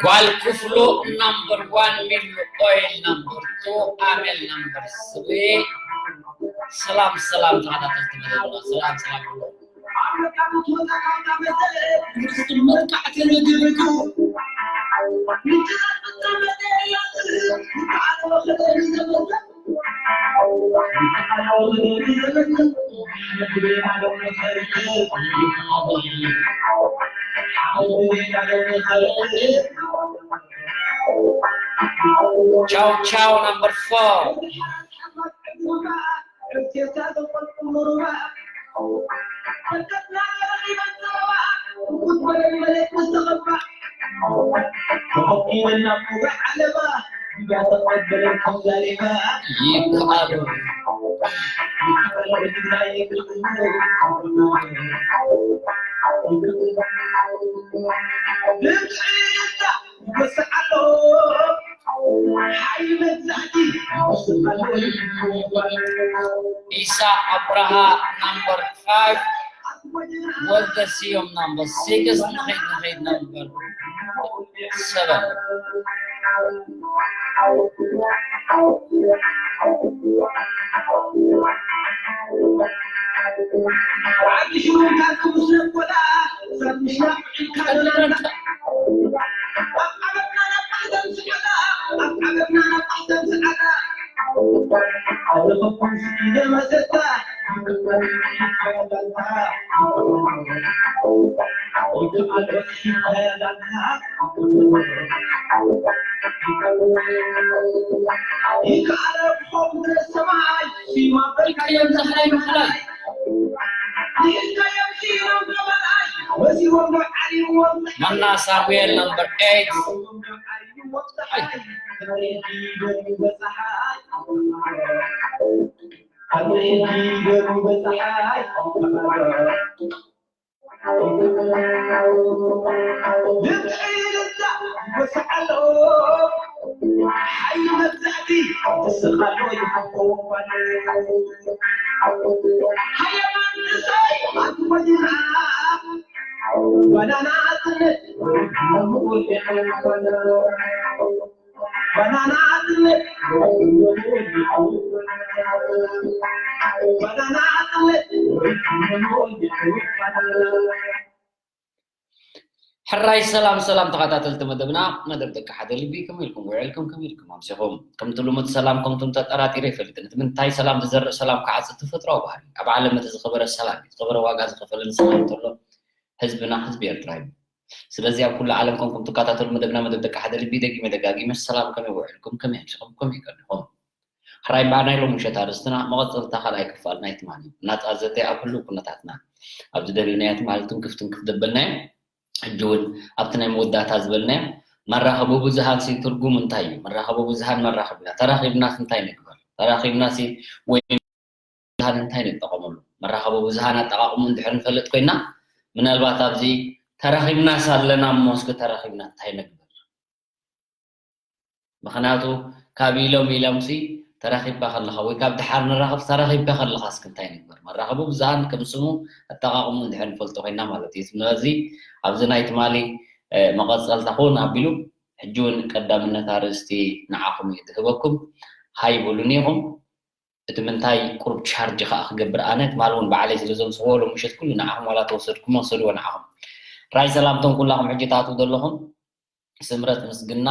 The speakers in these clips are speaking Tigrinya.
ጓል ክፍሎ number one፣ ሚሉ ኦይል number two፣ ኣሜል number three። ሰላም ሰላም ተኸታተልቲ መደብና፣ ሰላም ሰላም። Chow Chow number four. ይከኣሉ። ኢሳ ኣብርሃ number five፣ ወልደ ስዮም number six፣ ንኸይድ ንኸይድ number seven። ማና ሳሙኤል number eight። ሕራይ ሰላም ሰላም ተኸታተልቲ መደብና፣ መደብ ደቂ ሓደ ልቢ፣ ከመይ ኢልኩም ውዒልኩም፣ ከመይ ኢልኩም ኣምሲኹም? ከምቲ ልሙድ ሰላም ከምቱም ተጠራጢረ ይፈልጥን። እቲ ምንታይ ሰላም ዝዘርእ ሰላም ክዓጽድ ተፈጥሮኣዊ ባህሪ። ኣብ ዓለም እቲ ዝኸበረ ሰላም እዩ። ዝኸበረ ዋጋ ዝኸፈለን ሰላም እንተሎ ህዝብና ህዝቢ ኤርትራ እዩ። ስለዚ ኣብ ኩሉ ዓለም ኮንኩም ትከታተሉ መደብና መደብ ደቂ ሓደ ልቢ ደጊመ ደጋጊመ ሰላም ከመይ ውዒልኩም፣ ከመይ ኣምሲኹም፣ ከመይ ቀኒኹም? ሕራይ እምበኣር ናይ ሎሚ ምሸት ኣርእስትና መቐጸልታ ካልኣይ ክፋል ናይ ትማሊ ናጻ ዘተ ኣብ ህሉው ኩነታትና ኣብዚ ደሊናዮ ትማሊ ትንክፍ ትንክፍ ዘበልናዮ ሕጂ እውን ኣብቲ ናይ መወዳእታ ዝበልናዮ መራኸቢ ብዙሃን ሲ ትርጉም እንታይ እዩ? መራኸቢ ብዙሃን መራኸቢ ኢና። ተራኺብናስ እንታይ ንግበር? ተራኺብናሲ ወይ ብዙሃን እንታይ ንጠቐመሉ? መራኸቢ ብዙሃን ኣጠቓቕሙ እንድሕር ንፈልጥ ኮይና ምናልባት ኣብዚ ተራኺብናስ ኣለና እሞ እስኪ ተራኺብና እንታይ ንግበር? ምኽንያቱ ካብ ኢሎም ኢሎም ሲ ተራኺብካ ከለኻ ወይ ካብ ድሓር ንራኸብ፣ ተራኺብካ ከለኻ እስኪ እንታይ ንግበር? መራኸቢ ብዙሃን ከም ስሙ ኣጠቓቕሙ እንድሕር ንፈልጦ ኮይና ማለት እዩ። ስለዚ ኣብዚ ናይ ትማሊ፣ እ፣ መቐጸልታ ክውን ኣቢሉ፣ ሕጂ እውን ቀዳምነት ኣርእስቲ ንዓኹም እዩ ዝህበኩም። ሃይ በሉኒ ኢኹም። እቲ ምንታይ ቁሩብ ቻርጅ ከኣ ክገብር ኣነ ትማሊ እውን ባዕለይ ስለ ዘምስኽዎ ሎም ምሸት ኩሉ ንዓኹም ዋላ ተወሰድኩሞ ውሰድዎ ንዓኹም። ራይ ሰላምቶም ኩላኹም ሕጂ ትኣትዉ ዘለኹም ስምረት ምስግና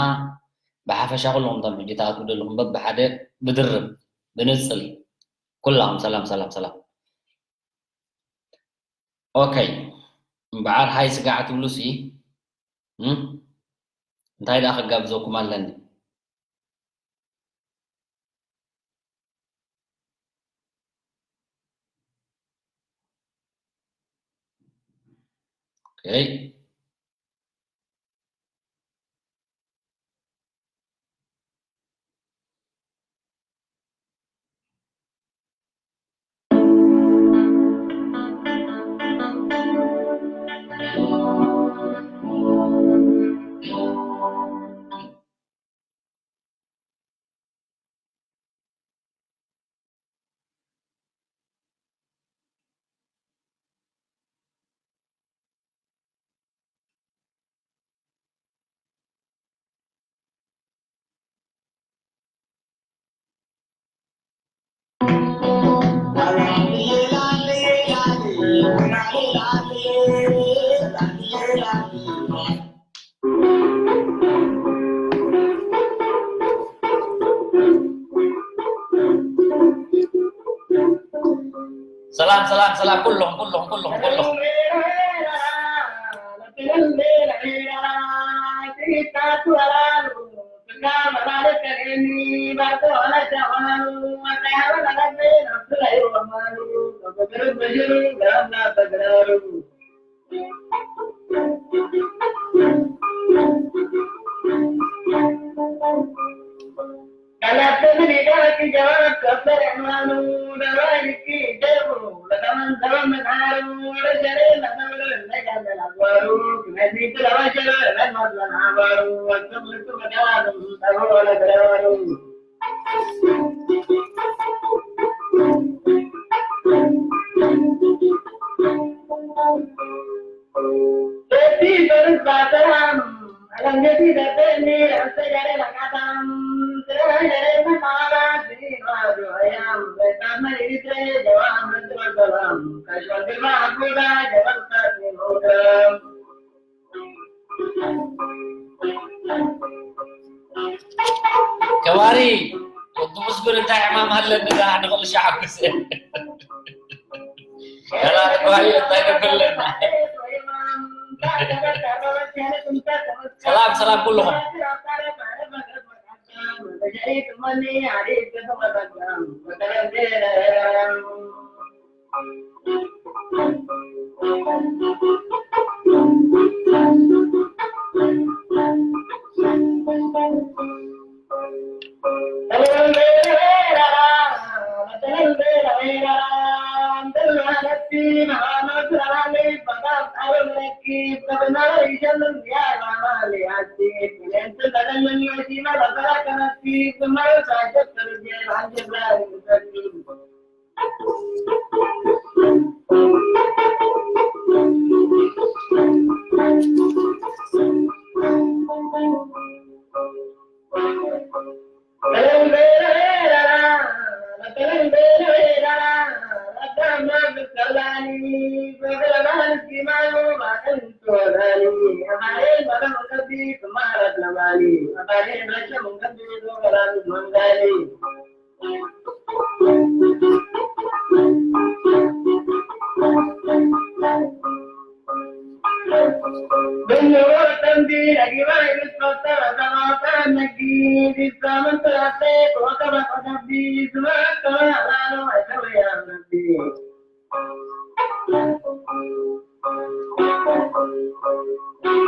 ብሓፈሻ ኩልኹም እቶም ሕጂ ትኣትዉ ዘለኹም በብሓደ ብድርብ ብንጽል ኩላኹም ሰላም ሰላም ሰላም። ኦኬ እምበዓር ሃይ ስጋዕ ትብሉሲ እም? እንታይ ደኣ ክጋብዘኩም ኣለኒ? ኦኬ። ሰላም ሰላም ሰላም ኩሉኹም ኩሉኹም ኩሉኹም ኩሉኹም። ከባሪ ወዲ ምስጉን እንታይ ሕማም ኣለኒ ደኣ ንኽእል ሻዕኩስ። ሰላም ተባሂሉ እንታይ ነብለና? ሰላም ሰላም ኩልኹም።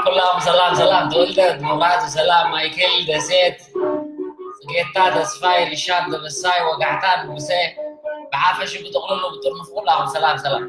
ኩላም ሰላም ሰላም። ተወልደ፣ መብራህቱ፣ ሰላም ማይክል፣ ደሴት፣ ጽጌታ፣ ተስፋይ፣ ሪሻን፣ ደበሳይ፣ ወጋሕታ፣ ንጉሴ፣ ብሓፈሽ ብጥቕልሉ ብጥርንፍ ኩላኹም ሰላም ሰላም።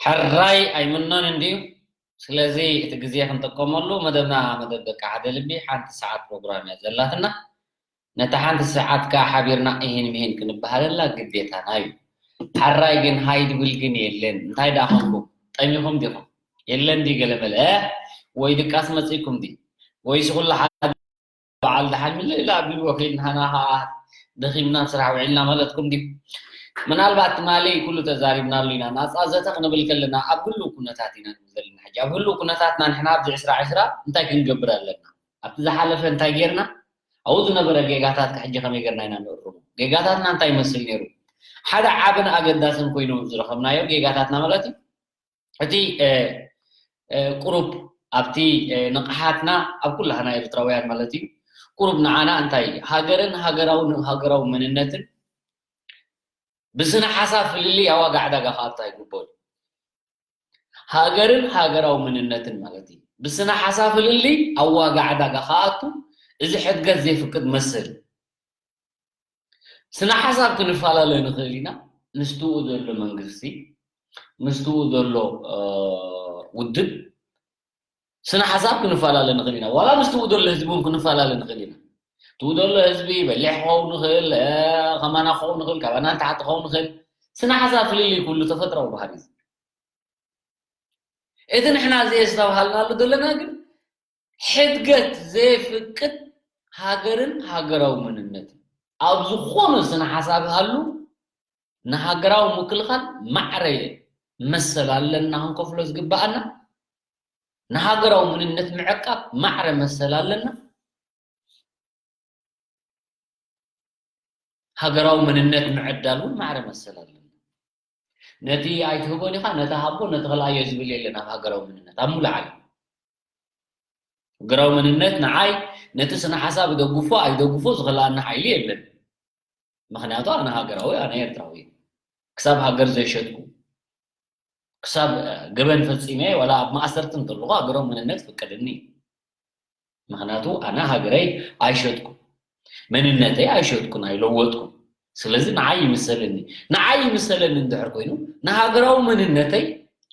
ሕራይ ኣይምኖን እንድዩ። ስለዚ እቲ ግዜ ክንጥቀመሉ መደብና መደብ ደቂ ሓደ ልቢ ሓንቲ ሰዓት ፕሮግራም እያ ዘላትና። ነታ ሓንቲ ሰዓት ከኣ ሓቢርና እሂን ምሂን ክንበሃለላ ግዴታና እዩ። ሓራይ ግን ሃይ ድብል ግን የለን። እንታይ ደኣ ኾንኩም? ጠሚኹም ዲኹም? የለን ድዩ ገለ መለ? እ? ወይ ድቃስ መጺእኩም ድዩ? ወይስ ኩሉ ሓደ በዓል ደሓን ምልእ ኢላ ኣቢሉ ወኪልና፣ ንሕና ኸኣ ደኺምና ኣብ ስራሕ ውዒልና ማለትኩም ድዩ? ምናልባት ትማሊ ኩሉ ተዛሪብናሉ ኢና። ናጻ ዘተ ክንብል ከለና ኣብ ህሉው ኩነታት ኢና ንብል ዘለና። ሕጂ ኣብ ህሉው ኩነታትና ንሕና ኣብዚ ዕስራ ዕስራ እንታይ ክንገብር ኣለና? ኣብቲ ዝሓለፈ እንታይ ጌርና? ኣብኡ ዝነበረ ጌጋታት ከ ሕጂ ከመይ ጌርና ኢና ንእርሞ? ጌጋታትና እንታይ ይመስል ነይሩ? ሓደ ዓብን ኣገዳስን ኮይኑ ዝረኸብናዮ ጌጋታትና ማለት እዩ። እቲ፣ እ፣ እ፣ ቁሩብ ኣብቲ፣ እ፣ ንቕሓትና ኣብ ኩላህና ኤርትራውያን ማለት እዩ። ቁሩብ ንዓና እንታይ ሃገርን ሃገራዊ፣ ሃገራዊ መንነትን ብስነ ሓሳብ ፍልልይ ኣብ ዋጋ ዕዳጋ ክኣቱ ኣይግበኦን። ሃገርን ሃገራዊ መንነትን ማለት እዩ። ብስነ ሓሳብ ፍልልይ ኣብ ዋጋ ዕዳጋ ክኣቱ እዚ ሕድገት ዘይፍቅድ መሰል እዩ። ስነ ሓሳብ ክንፈላለ ንኽእል ኢና፣ ምስትኡ ዘሎ መንግስቲ፣ ምስትኡ ዘሎ፣ እ፣ ውድብ፣ ስነ ሓሳብ ክንፈላለ ንኽእል ኢና። ዋላ ምስትኡ ዘሎ ህዝቢ እውን ክንፈላለ ንኽእል ኢና። ትኡ ዘሎ ህዝቢ በሊሕ ክኸውን ንኽእል፣ እ፣ ከማና ክኸውን ንኽእል፣ ካባና ንታሕቲ ክኸውን ንኽእል። ስነ ሓሳብ ፍልልይ ኩሉ ተፈጥራዊ ባህሪ እዩ። እቲ ንሕና ዘየስተብሃልናሉ ዘለና ግን ሕድገት ዘየፍቅድ ሃገርን ሃገራዊ መንነትን ኣብ ዝኾነ ስነ ሓሳብ ሃሉ ንሃገራዊ ምክልኻል ማዕረ መሰል ኣለና ክንከፍሎ ዝግብኣና፣ ንሃገራዊ መንነት ምዕቃብ ማዕረ መሰል ኣለና። ሃገራዊ መንነት ምዕዳል እውን ማዕረ መሰል ኣለና። ነቲ ኣይትህቦን ኢኻ፣ ነቲ ሃቦ፣ ነቲ ክልኣዮ ዝብል የለን ኣብ ሃገራዊ መንነት፣ ኣብ ሙሉእ ዓለም። ሃገራዊ መንነት ንዓይ ነቲ ስነ ሓሳብ እደግፎ ኣይደግፎ ዝኽልኣኒ ሓይሊ የለን። ምኽንያቱ ኣነ ሃገራዊ፣ ኣነ ኤርትራዊ እየ። ክሳብ ሃገር ዘይሸጥኩ፣ ክሳብ፣ እ፣ ገበን ፈጺመ ዋላ ኣብ ማእሰርቲ እንተለኹ ሃገራዊ መንነት ይፍቀደኒ እዩ። ምኽንያቱ ኣነ ሃገረይ ኣይሸጥኩን፣ መንነተይ ኣይሸጥኩን፣ ኣይለወጥኩን። ስለዚ ንዓይ ይምሰለኒ። ንዓይ ይምሰለኒ እንድሕር ኮይኑ ንሃገራዊ መንነተይ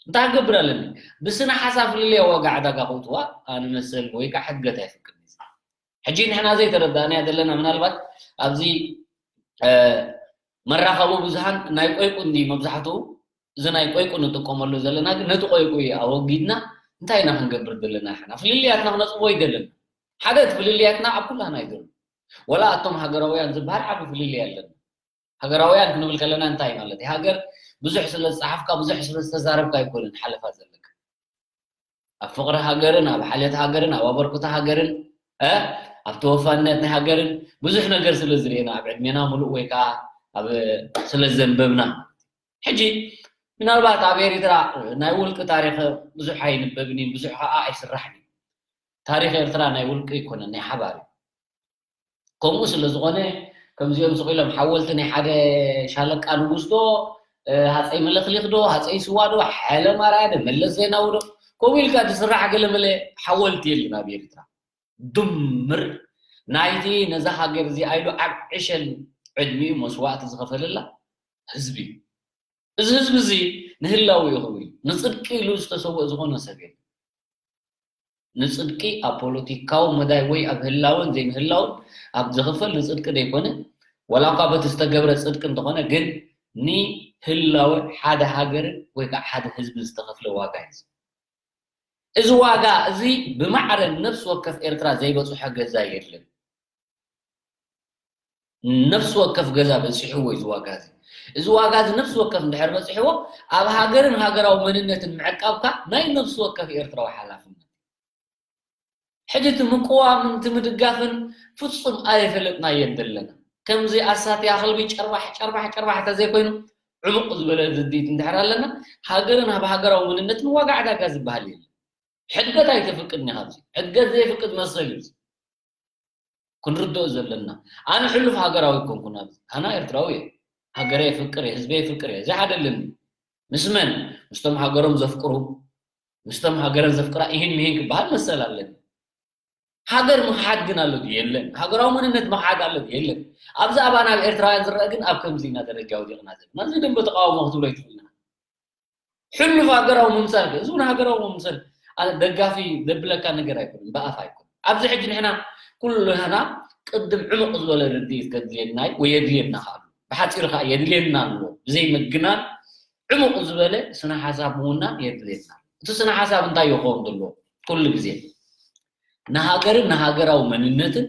እንታይ ክገብር ኣለኒ? ብስነ ሓሳብ ፍልልያ ዋጋ ዕዳጋ ከውፅዋ ኣነ መሰል ወይ ከዓ ሕድገት ኣይፍቅድን እዩ። ሕጂ ንሕና ዘይተረዳእናዮ ዘለና ምናልባት ኣብዚ፣ እ፣ መራኸቢ ብዙሃን ናይ ቆይቁ እንዲ መብዛሕትኡ እዚ ናይ ቆይቁ ንጥቀመሉ ዘለና ግን ነቲ ቆይቁ ኣወጊድና እንታይ ኢና ክንገብር ዘለና? ንሕና ፍልልያትና ክነፅቦ ኣይደለና። ሓደ እቲ ፍልልያትና ኣብ ኩላና እዩ ዘሎ። ወላ ኣቶም ሃገራውያን ዝበሃል ዓቢ ፍልልይ ኣለና። ሃገራውያን ክንብል ከለና እንታይ ማለት እዩ? ሃገር ብዙሕ ስለ ዝጸሓፍካ፣ ብዙሕ ስለ ዝተዛረብካ ኣይኮነን ሓለፋ ዘለካ። ኣብ ፍቕሪ ሃገርን ኣብ ሓልዮት ሃገርን ኣብ ኣበርክቶ ሃገርን እ ኣብ ተወፋይነት ናይ ሃገርን ብዙሕ ነገር ስለ ዝርኤና ኣብ ዕድሜና ምሉእ ወይ ከዓ ኣብ ስለ ዘንበብና። ሕጂ ምናልባት ኣብ ኤሪትራ ናይ ውልቂ ታሪኽ ብዙሕ ኣይንበብን እዩ፣ ብዙሕ ከዓ ኣይስራሕን እዩ። ታሪኽ ኤርትራ ናይ ውልቂ ኣይኮነን፣ ናይ ሓባር እዩ። ከምኡ ስለ ዝኾነ ከምዚኦም ስቕ ኢሎም ሓወልቲ ናይ ሓደ ሻለቃ ንጉስ ዶ ሃፀይ መለክሊኽ ዶ ሃፀይ ስዋ ዶ ሓይለ ማርያ ዶ መለስ ዜናዊ ዶ ከምኡ ኢልካ ዝስራሕ ገለመለ ሓወልቲ የለን ኣብ ኤርትራ። ድምር ናይቲ ነዛ ሃገር እዚኣ ኢሉ ኣብ ዕሸል ዕድሚኡ መስዋእቲ ዝኸፈለላ ህዝቢ እዩ። እዚ ህዝቢ እዚ ንህላው እዩ ክብል እዩ። ንፅድቂ ኢሉ ዝተሰውእ ዝኾነ ሰብ የለን። ንፅድቂ ኣብ ፖለቲካዊ መዳይ ወይ ኣብ ህላወን ዘይምህላውን ኣብ ዝኽፈል ንፅድቂ ዘይኮነ፣ ወላ እኳ በቲ ዝተገብረ ፅድቂ እንተኾነ፣ ግን ንህላወ ሓደ ሃገርን ወይ ከዓ ሓደ ህዝቢ ዝተኸፍለ ዋጋ እዩ። እዚ ዋጋ እዚ ብማዕረ ነፍሲ ወከፍ ኤርትራ ዘይበፅሖ ገዛ የለን። ነፍሲ ወከፍ ገዛ በፂሕዎ እዩ እዚ ዋጋ እዚ። እዚ ዋጋ እዚ ነፍሲ ወከፍ እንድሕር በፂሕዎ፣ ኣብ ሃገርን ሃገራዊ መንነትን ምዕቃብካ ናይ ነፍሲ ወከፍ ኤርትራዊ ሓላፍነት። ሕጂ እቲ ምቅዋምን እቲ ምድጋፍን ፍጹም ኣየፈለጥናዮን ዘለና። ከምዚ ኣሳትያ ከልቢ ጨርባሕ ጨርባሕ ጨርባሕ እንተዘይኮይኑ፣ ዕሙቕ ዝበለ ርድኢት እንድሕር ኣለና፣ ሃገርን ኣብ ሃገራዊ መንነትን ዋጋ ዕዳጋ ዝበሃል የለን። ሕድገት ኣይተፍቅድን ኢኻ ኣብዚ። ሕድገት ዘየፍቅድ መሰል እዩ እዚ። ክንርድኦ ዘለና። ኣነ ሕሉፍ ሃገራዊ ኣይኮንኩን ኣብዚ። ኣነ ኤርትራዊ እየ። ሃገረይ የፍቅር እየ፣ ህዝበይ የፍቅር እየ። እዚ ሓደ ኣለኒ። ምስ መን? ምስቶም ሃገሮም ዘፍቅሩ፣ ምስቶም ሃገረን ዘፍቅራ ኢሂን ምሂን ክበሃል መሰል ኣለኒ። ሃገር ምኽሓድ ግን ኣሎ ድዩ? የለን። ሃገራዊ መንነት ምኽሓድ ኣሎ ድዩ? የለን። ኣብዚ ኣባና ኣብ ኤርትራውያን ዝረአ ግን ኣብ ከምዚ ኢና ደረጃ ወዲቕና ዘለና። እዚ ደንበ ተቃውሞ ክትብሎ ኣይትኽእልን ኢኻ። ሕሉፍ ሃገራዊ ምምሳል ከ? እዚ እውን ሃገራዊ ምምሳል፣ ኣነ ደጋፊ ዘብለካ ነገር ኣይኮነን፣ ብኣፍ ኣይኮነን። ኣብዚ ሕጂ ንሕና ኩልና ቅድም ዕሙቕ ዝበለ ርድኢት ከድልየና እዩ ወይ የድልየና ከኣ ኣሎ። ብሓጺሩ ከኣ የድልየና ኣሎ። ብዘይ ምግናን ዕሙቕ ዝበለ ስነ ሓሳብ ምውናን የድልየና ኣሎ። እቲ ስነ ሓሳብ እንታይ ይኸውን ዘለዎ? ኩሉ ግዜ ንሃገርን ንሃገራዊ መንነትን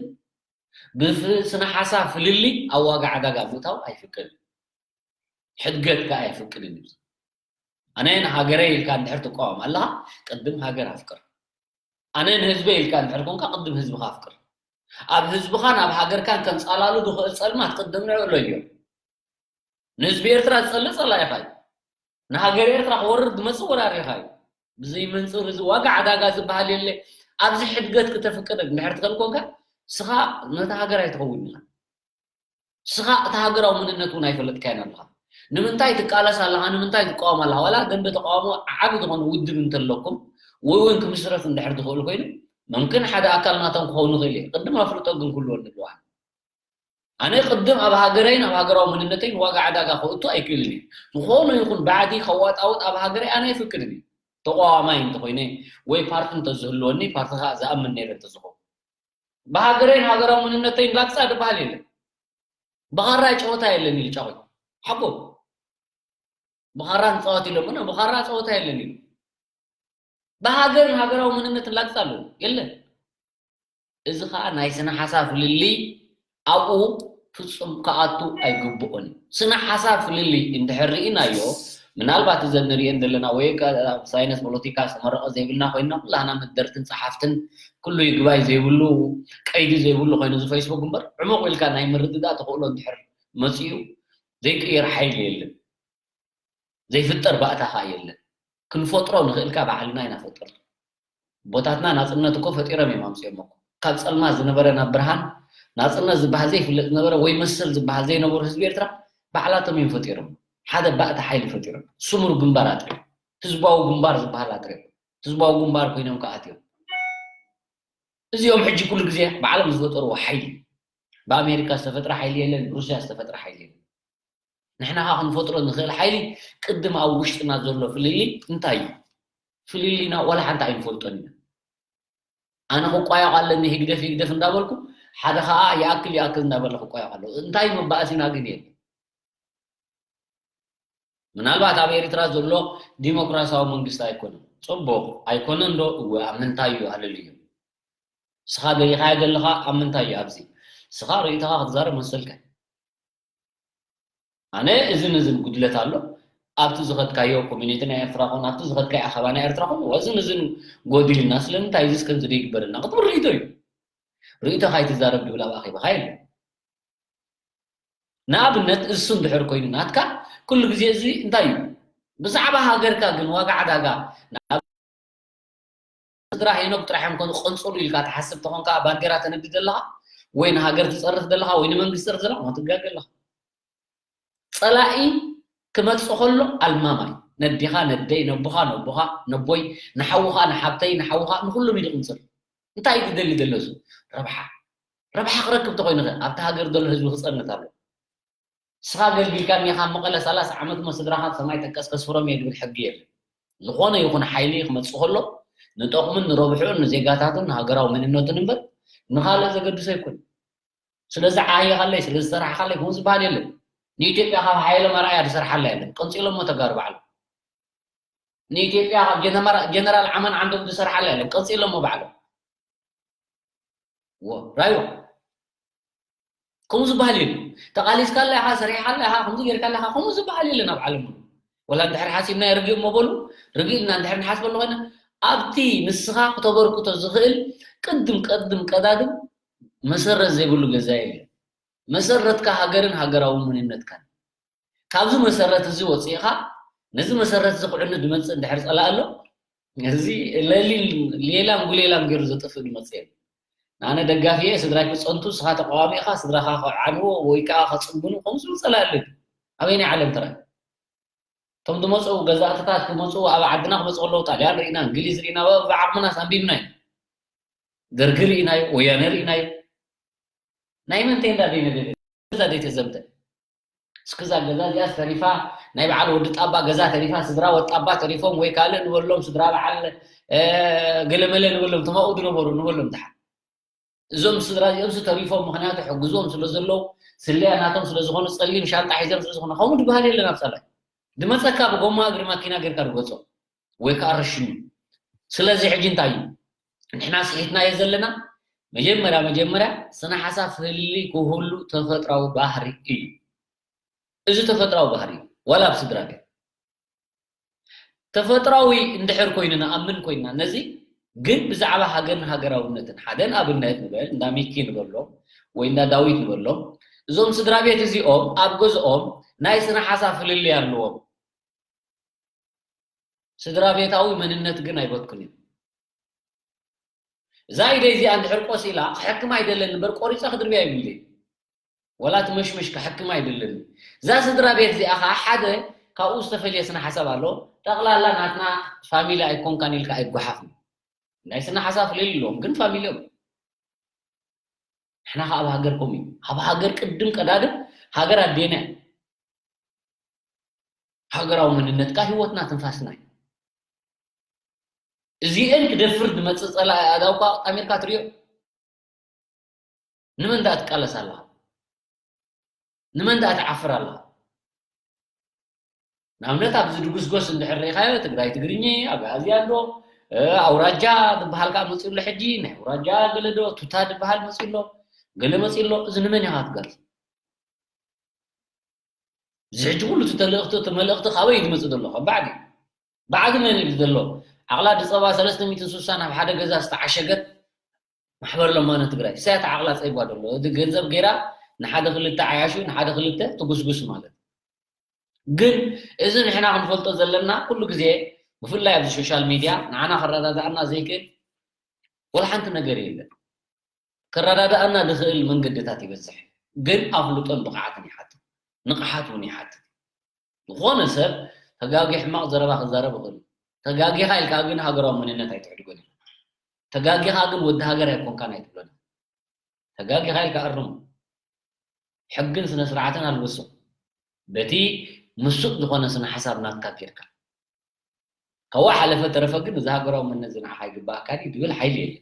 ብስነ ሓሳብ ፍልልይ ኣብ ዋጋ ዕዳጋ ምእታው ኣይፍቀድን። ሕድገት ከኣ ኣይፍቅድን እዩ። ኣነ ንሃገረይ ኢልካ እንድሕር ትቃወም ኣለኻ፣ ቅድም ሃገር ኣፍቅር። ኣነ ንህዝበይ ኢልካ እንድሕር ኮንካ፣ ቅድም ህዝብኻ ኣፍቅር። ኣብ ህዝብኻን ኣብ ሃገርካን ከንጻላሉ ዝኽእል ጸልማት ቅድም ንዕኡ ለዮ። ንህዝቢ ኤርትራ ዝጸልእ ጸላኢኻ እዩ። ንሃገር ኤርትራ ክወርር ዝመጽእ ወራሪኻ እዩ። ብዘይ መንጽር እዚ ዋጋ ዕዳጋ ዝበሃል የለ። ኣብዚ ሕድገት ክተፍቅድ እንድሕር ትኽእል ኮንካ፣ ንስኻ ነታ ሃገር ኣይትኸውን ኢኻ። ንስኻ እቲ ሃገራዊ መንነት እውን ኣይፈለጥካዮን ኣለኻ። ንምንታይ ትቃለስ ኣለኻ? ንምንታይ ትቃወም ኣለኻ? ዋላ ደንበ ተቃውሞ ዓቢ ዝኾነ ውድብ እንተለኩም፣ ወይ እውን ክምስረት እንድሕር ዝኽእል ኮይኑ፣ መምክን ሓደ ኣካል ናቶም ክኸውን ይኽእል እየ። ቅድም ኣፍልጦ ግን ክህልወኒ ኣለዎ። ኣነ ቅድም ኣብ ሃገረይን ኣብ ሃገራዊ መንነተይን ዋጋ ዕዳጋ ከእቱ ኣይክእልን እየ። ዝኾነ ይኹን ባዕዲ ከዋጣውጥ ኣብ ሃገረይ ኣነ ኣይፍቅድን እየ። ተቋዋማይ እንተኾይነ ወይ ፓርቲ እንተዝህልወኒ፣ ፓርቲ ከዓ ዝኣምን ነይረ እንተዝኸውን። ብሃገረይን ሃገራዊ መንነተይን ላግፃ ዝበሃል የለን። ብኻራ ጨወታ የለን ኢሉ ጫቑ። ሓቁ። ብኻራ ንፃወት ኢሎምና፣ ብኻራ ፀወታ የለን ኢሉ። ብሃገርን ሃገራዊ መንነትን ላግፃ ኣለዎ። የለን። እዚ ኸዓ ናይ ስነ ሓሳብ ፍልልይ ኣብኡ ፍጹም ክኣቱ ኣይግብኦን እዩ። ስነ ሓሳብ ፍልልይ እንድሕር ርኢናዮ፣ ምናልባት እዘን ንርእየን ዘለና ወይ ከ-፣ ኣብ ሳይንስ ፖለቲካ ዝተመረቐ ዘይብልና ኮይንና፣ ኩላህና መደርትን ጸሓፍትን፣ ኩሉ ይግባይ ዘይብሉ፣ ቀይዲ ዘይብሉ ኮይኑ እዚ ፌስቡክ እምበር፣ ዕሙቕ ኢልካ ናይ ምርድዳእ ተኽእሎ እንድሕር መጺኡ፣ ዘይቅየር ሓይሊ የለን። ዘይፍጠር ባእታ ኸኣ የለን። ክንፈጥሮ ንኽእል ከኣ ባዕልና ኢና ፈጠርቱ። ኣቦታትና ናጽነት እኮ ፈጢሮም እዮም ኣምጺኦሞ እኮ። ካብ ጸልማት ዝነበረ ናብ ብርሃን፣ ናጽነት ዝበሃል ዘይፍለጥ ዝነበረ ወይ መሰል ዝበሃል ዘይነበሮ ህዝቢ ኤርትራ ባዕላቶም እዮም ፈጢሮም። ሓደ ባእታ ሓይሊ ፈጢሮም። ስሙር ግንባር ኣጥርዮም። ህዝባዊ ግንባር ዝበሃል ኣጥርዮም። ህዝባዊ ግንባር ኮይኖም ከኣ ኣትዮም። እዚኦም ሕጂ ኩሉ ግዜ ባዕሎም ዝፈጠርዎ ሓይሊ። ብኣሜሪካ ዝተፈጥረ ሓይሊ የለን፣ ብሩስያ ዝተፈጥረ ሓይሊ የለን። ንሕና ኸዓ ክንፈጥሮ ንኽእል ሓይሊ ቅድም ኣብ ውሽጥና ዘሎ ፍልልይ እንታይ እዩ? ፍልልይና ዋላ ሓንቲ ኣይንፈልጦን ኢና። ኣነ ክቋየቕ ኣለኒ ህግደፍ ህግደፍ እንዳበልኩ፣ ሓደ ኸዓ ይኣክል ይኣክል እንዳበለ ክቋየቕ ኣለዎ። እንታይ መባእሲና ግን የለን። ምናልባት ኣብ ኤርትራ ዘሎ ዲሞክራሲያዊ መንግስቲ ኣይኮነን። ጽቡቕ ኣይኮነን ዶ? እወ፣ ኣብ ምንታይ እዩ ኣለልዩ? ስኻ ደሊኻዮ ዘለኻ ኣብ ምንታይ እዩ ኣብዚ? ስኻ ርእይቶኻ ክትዛረብ መሰልካ። ኣነ እዝን እዝን ጉድለት ኣሎ ኣብቲ ዝኸድካዮ ኮሚኒቲ ናይ ኤርትራ ኹን ኣብቲ ዝኸድካዮ ኣኸባ ናይ ኤርትራ ኹን እዝን እዝን ጎዲልና ስለምንታይ እዚስ ከምዚ ደይግበረልና ክትብል ርእይቶ እዩ። ርእይቶኻ ኣይትዛረብ ድብል ኣብ ኣኼባኻ የለን። ንኣብነት እሱ እንድሕር ኮይኑ ናትካ ኩሉ ግዜ እዚ እንታይ እዩ ብዛዕባ ሃገርካ ግን ዋጋ ዕዳጋ ናብ ስድራ ሄኖክ ጥራሕ እዮም ኮኑ ቀንፅሉ ኢልካ ትሓስብ ተኾንካ ባንዴራ ተነዲ ዘለኻ ወይ ንሃገር ትፀርፍ ዘለኻ ወይ ንመንግስቲ ትፀርፍ ዘለኻ ክትጋገ ኣለኻ። ፀላኢ ክመፅእ ከሎ ኣልማማይ ነዲኻ ነደይ ነቦኻ ነቦኻ ነቦይ ንሓውኻ ንሓብተይ ንሓውኻ ንኩሎም ኢሉ ክምፅእ እንታይ እዩ ክደሊ ዘሎ እሱ ረብሓ ረብሓ ክረክብ ተኮይኑ ከ ኣብቲ ሃገር ዘሎ ህዝቢ ክፀንት ኣሎ። ንስኻ ኣገልጊልካኒ ኢኻ መቐለ ሰላሳ ዓመት እሞ ስድራኻ ሰማይ ጠቀስ ከስፍሮም እየ ዝብል ሕጊ የለን። ዝኾነ ይኹን ሓይሊ ክመፅእ ከሎ ንጠቕሙን ንረብሕኡን ንዜጋታቱን ንሃገራዊ መንነቱን እምበር ንኻልእ ዘገድሶ ኣይኮን። ስለ ዝዓየኻለይ ስለ ዝሰራሕኻለይ ከምኡ ዝበሃል የለን። ንኢትዮጵያ ካብ ሓየሎም ኣርኣያ ዝሰርሓላ የለን። ቀንፂሎሞ ተጋሩ ባዕሎም ንኢትዮጵያ ካብ ጀነራል ዓማን ዓንዶም ዝሰርሓላ የለን። ቀንፂሎሞ ባዕሎም ራዮ ከምኡ ዝበሃል የለን። ተቓሊስካላ ኢኻ ሰሪሕካላ ኢኻ ከምዚ ጌርካላ ኢኻ ከምኡ ዝበሃል የለን ኣብ ዓለም። ወላ እንድሕር ሓሲብና ርግእ እሞ በሉ ርግእ ኢልና እንድሕር ንሓስበሉ ኮይና ኣብቲ ንስኻ ክተበርክቶ ዝኽእል ቅድም ቀድም ቀዳድም መሰረት ዘይብሉ ገዛ የለን። መሰረትካ ሃገርን ሃገራዊ መንነትካን ካብዚ መሰረት እዚ ወፂእኻ ነዚ መሰረት እዚ ክዕኑ ዝመፅእ እንድሕር ፀላእ ኣሎ እዚ ለሊል ሌላን ጉሌላን ገይሩ ዘጥፍእ ዝመፅእ የለን። ንኣነ ደጋፊ እየ ስድራይ ክፀንቱ ንስኻ ተቃዋሚ ኢኻ ስድራኻ ክዓንዎ ወይ ከዓ ከፅግኑ ከምኡ ዝብል ፀላእ ኣሎ ኣበይናይ ዓለም ትረአ እቶም ዝመፁ ገዛእትታት ክመፁ ኣብ ዓድና ክመፁ ከለዉ ጣልያን ርኢና እንግሊዝ ርኢና ብዓቕምናስ ኣንቢብና እዩ ደርጊ ርኢናዮ ወያነ ርኢናዮ ናይ መን ቴንዳ ደይነደደ ገዛ ደይተዘምተ እስክዛ ገዛ እዚኣስ ተሪፋ ናይ በዓል ወዲ ጣባ ገዛ ተሪፋ ስድራ ወጣባ ተሪፎም ወይ ካልእ ንበሎም ስድራ በዓል ገለመለ ንበሎም ተማኡ ዝነበሩ ንበሎም ድሓ እዞም ስድራ እዚኦም ተሪፎም ምክንያቱ ሕግዞም ስለ ዘለዉ ስለያ ናቶም ስለ ዝኾኑ ጸሊም ሻንጣ ሒዞም ስለ ዝኾኑ ከምኡ ዝበሃል የለን ኣብ ጸላይ ዝመጸካ ብጎማ እግሪ ማኪና ጌርካ ዝገጾ ወይ ከዓ ረሽኑ ስለዚ ሕጂ እንታይ እዩ ንሕና ስሒትናዮ ዘለና መጀመርያ መጀመርያ ስነ ሓሳብ ፍልልይ ክህሉ ተፈጥራዊ ባህሪ እዩ እዚ ተፈጥራዊ ባህሪ እዩ ዋላ ኣብ ስድራ ቤት ተፈጥራዊ እንድሕር ኮይኑ ንኣምን ኮይና ነዚ ግን ብዛዕባ ሃገርን ሃገራውነትን ሓደ ንኣብነት ንበል እንዳ ሚኪ ንበሎም ወይ እንዳ ዳዊት ንበሎም እዞም ስድራ ቤት እዚኦም ኣብ ገዝኦም ናይ ስነ ሓሳብ ፍልልይ ኣለዎም ስድራ ቤታዊ መንነት ግን ኣይበትኩን እዩ እዛ ኢደይ እዚኣ እንድሕር ቆሲላ ክሕክማ ኣይደለን እምበር ቆሪፀ ክድርብያ ይብልለይ ወላ ትመሽመሽ ክሕክም ኣይደልን። እዛ ስድራ ቤት እዚኣ ከዓ ሓደ ካብኡ ዝተፈልየ ስነ ሓሳብ ኣሎ። ጠቕላላ ናትና ፋሚሊ ኣይኮንካን ኢልካ ኣይጓሓፍን። ናይ ስነ ሓሳብ ፍልል ኣለዎም ግን ፋሚሊ እዮም። ንሕና ከዓ ኣብ ሃገር ከምኡ እዩ። ኣብ ሃገር ቅድም ቀዳድም ሃገር ኣዴና እያ። ሃገራዊ መንነትካ ህይወትና ትንፋስና እዩ። እዚኤን ክደፍር ዝመፅእ ፀላኢ ኣእዳውካ ኣጣሚርካ ትሪኦ። ንመን ደኣ ትቃለስ ኣለኻ? ንመን ደኣ ትዓፍር ኣለኻ? ንኣብነት ኣብዚ ድጉስጎስ እንድሕር ርኢኻዮ ትግራይ ትግርኚ፣ ኣግኣዝያ ኣሎ፣ ኣውራጃ ዝበሃል ከዓ መፂኡ ኣሎ ሕጂ፣ ናይ ኣውራጃ ገለ ዶ ቱታ ዝበሃል መፂኡ ኣሎ፣ ገለ መፂኡ ኣሎ፣ እዚ ንመን ኢኻ ትገልፅ? እዚ ሕጂ ኩሉ እቲ ተልእኽቲ እቲ መልእኽቲ ካበይ እዩ ዝመፅእ ዘሎ? ካብ ባዕዲ ባዕዲ መን እዩ ዘሎ? ዓቕላ ድፀባ ሰለስተ ሚእትን ስሳን ኣብ ሓደ ገዛ ዝተዓሸገት ማሕበር ለማነ ትግራይ እሳያ እቲ ዓቕላ ፀይባ ዘሎ እቲ ገንዘብ ገይራ ንሓደ ክልተ ዓያሹ ንሓደ ክልተ ትጉስጉስ ማለት ግን እዚ ንሕና ክንፈልጦ ዘለና ኩሉ ግዜ ብፍላይ ኣብዚ ሶሻል ሚድያ ንዓና ከረዳድኣና ዘይክእል ወላ ሓንቲ ነገር የለን። ከረዳድኣና ዝኽእል መንገድታት ይበዝሕ፣ ግን ኣፍልጦን ብቕዓትን ይሓትት፣ ንቕሓት እውን ይሓትት። ዝኾነ ሰብ ተጋጊ ሕማቕ ዘረባ ክዛረብ ይኽእል እዩ። ተጋጊኻ ኢልካ ግን ሃገራዊ መንነት ኣይትዕድጎን ኢኻ። ተጋጊኻ ግን ወዲ ሃገር ኣይኮንካን ኣይትብሎን ኢኻ። ተጋጊኻ ኢልካ ኣርሞ። ሕግን ስነ ስርዓትን ኣልብሶ። በቲ ምሱጥ ዝኾነ ስነ ሓሳብ ናትካ ጌርካ። ካብኡ ሓለፈ ተረፈ ግን እዚ ሃገራዊ መንነት እዚ ንዓኻ ይግባኣካ ድዩ ዝብል ሓይሊ የለን።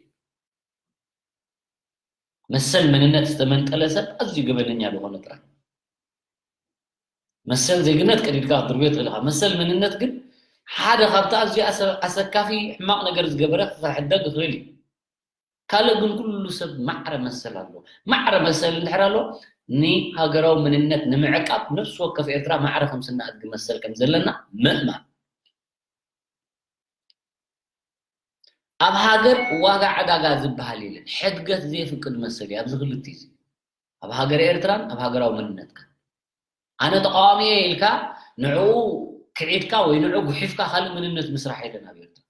መሰል መንነት ዝተመንጠለ ሰብ ኣዝዩ ገበነኛ ዝኾነ ጥራይ። መሰል ዜግነት ቀዲድካ ክትድርብዮ ትኽእል ኢኻ። መሰል መንነት ግን ሓደ ካብቲ ኣዝዩ ኣሰ- ኣሰካፊ ሕማቕ ነገር ዝገበረ ክሕደግ ይኽእል እዩ። ካልእ ግን ኩሉ ሰብ ማዕረ መሰል ኣሎ። ማዕረ መሰል እንድሕር ኣሎ፣ ንሃገራዊ መንነት ንምዕቃብ ነፍሲ ወከፍ ኤርትራ ማዕረ ከም ስና ኣድጊ መሰል ከም ዘለና ምእማን። ኣብ ሃገር ዋጋ ዕዳጋ ዝበሃል የለን። ሕድገት ዘየፍቅድ መሰል እዩ ኣብዚ ክልቲኡ እዚ። ኣብ ሃገር ኤርትራን ኣብ ሃገራዊ መንነትካ። ኣነ ተቃዋሚ እየ ኢልካ ንዕኡ ክዒድካ ወይ ንዕኡ ጉሒፍካ ካልእ መንነት ምስራሕ የለን ኣብ ኤርትራ።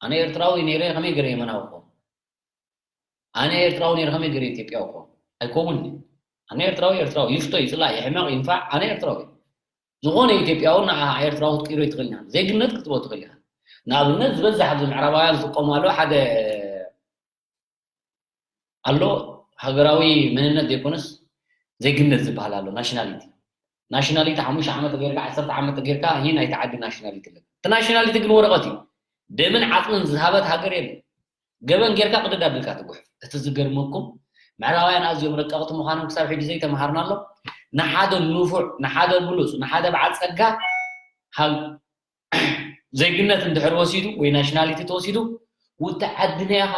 ኣነ ኤርትራዊ ነይረ ከመይ ገይረ የመናዊ ክኸውን? ኣነ ኤርትራዊ ነይረ ከመይ ገይረ ኢትዮጵያዊ ክኸውን? ኣይከውንን። ኣነ ኤርትራዊ ኤርትራዊ ይፍቶ ይጽላእ ይሕመቕ ይንፋዕ ኣነ ኤርትራዊ እየ። ዝኾነ ኢትዮጵያዊ ንዓ ኤርትራዊ ክትቅይሮ ኣይትኽእልን ኢኻ። ዜግነት ክትብሎ ትኽእል ኢኻ። ንኣብነት ዝበዝሕ ኣብዚ ምዕራባውያን ዝጥቀሙ ኣለዉ ሓደ ኣሎ ሃገራዊ መንነት ዘይኮነስ ዜግነት ዝበሃል ኣሎ ናሽናሊቲ። ናሽናሊቲ ሓሙሽተ ዓመት ጌርካ ዓሰርተ ዓመት ጌርካ ይህ ናይቲ ዓዲ ናሽናሊቲ ኣለካ። እቲ ናሽናሊቲ ግን ወረቐት እዩ። ደምን ዓጽምን ዝሃበት ሃገር የለን። ገበን ጌርካ ቅድድ ኣቢልካ ትጉሕፍ። እቲ ዝገርመኩም ምዕራባውያን ኣዝዮም ረቀቕቲ ምዃኖም ክሳብ ሕጂ ዘይተምሃርናሎም። ንሓደ ንፉዕ፣ ንሓደ ብሉጽ፣ ንሓደ በዓል ጸጋ ሃብ ዜግነት እንድሕር ወሲዱ ወይ ናሽናሊቲ ተወሲዱ ውቲ ዓድና ኢኻ፣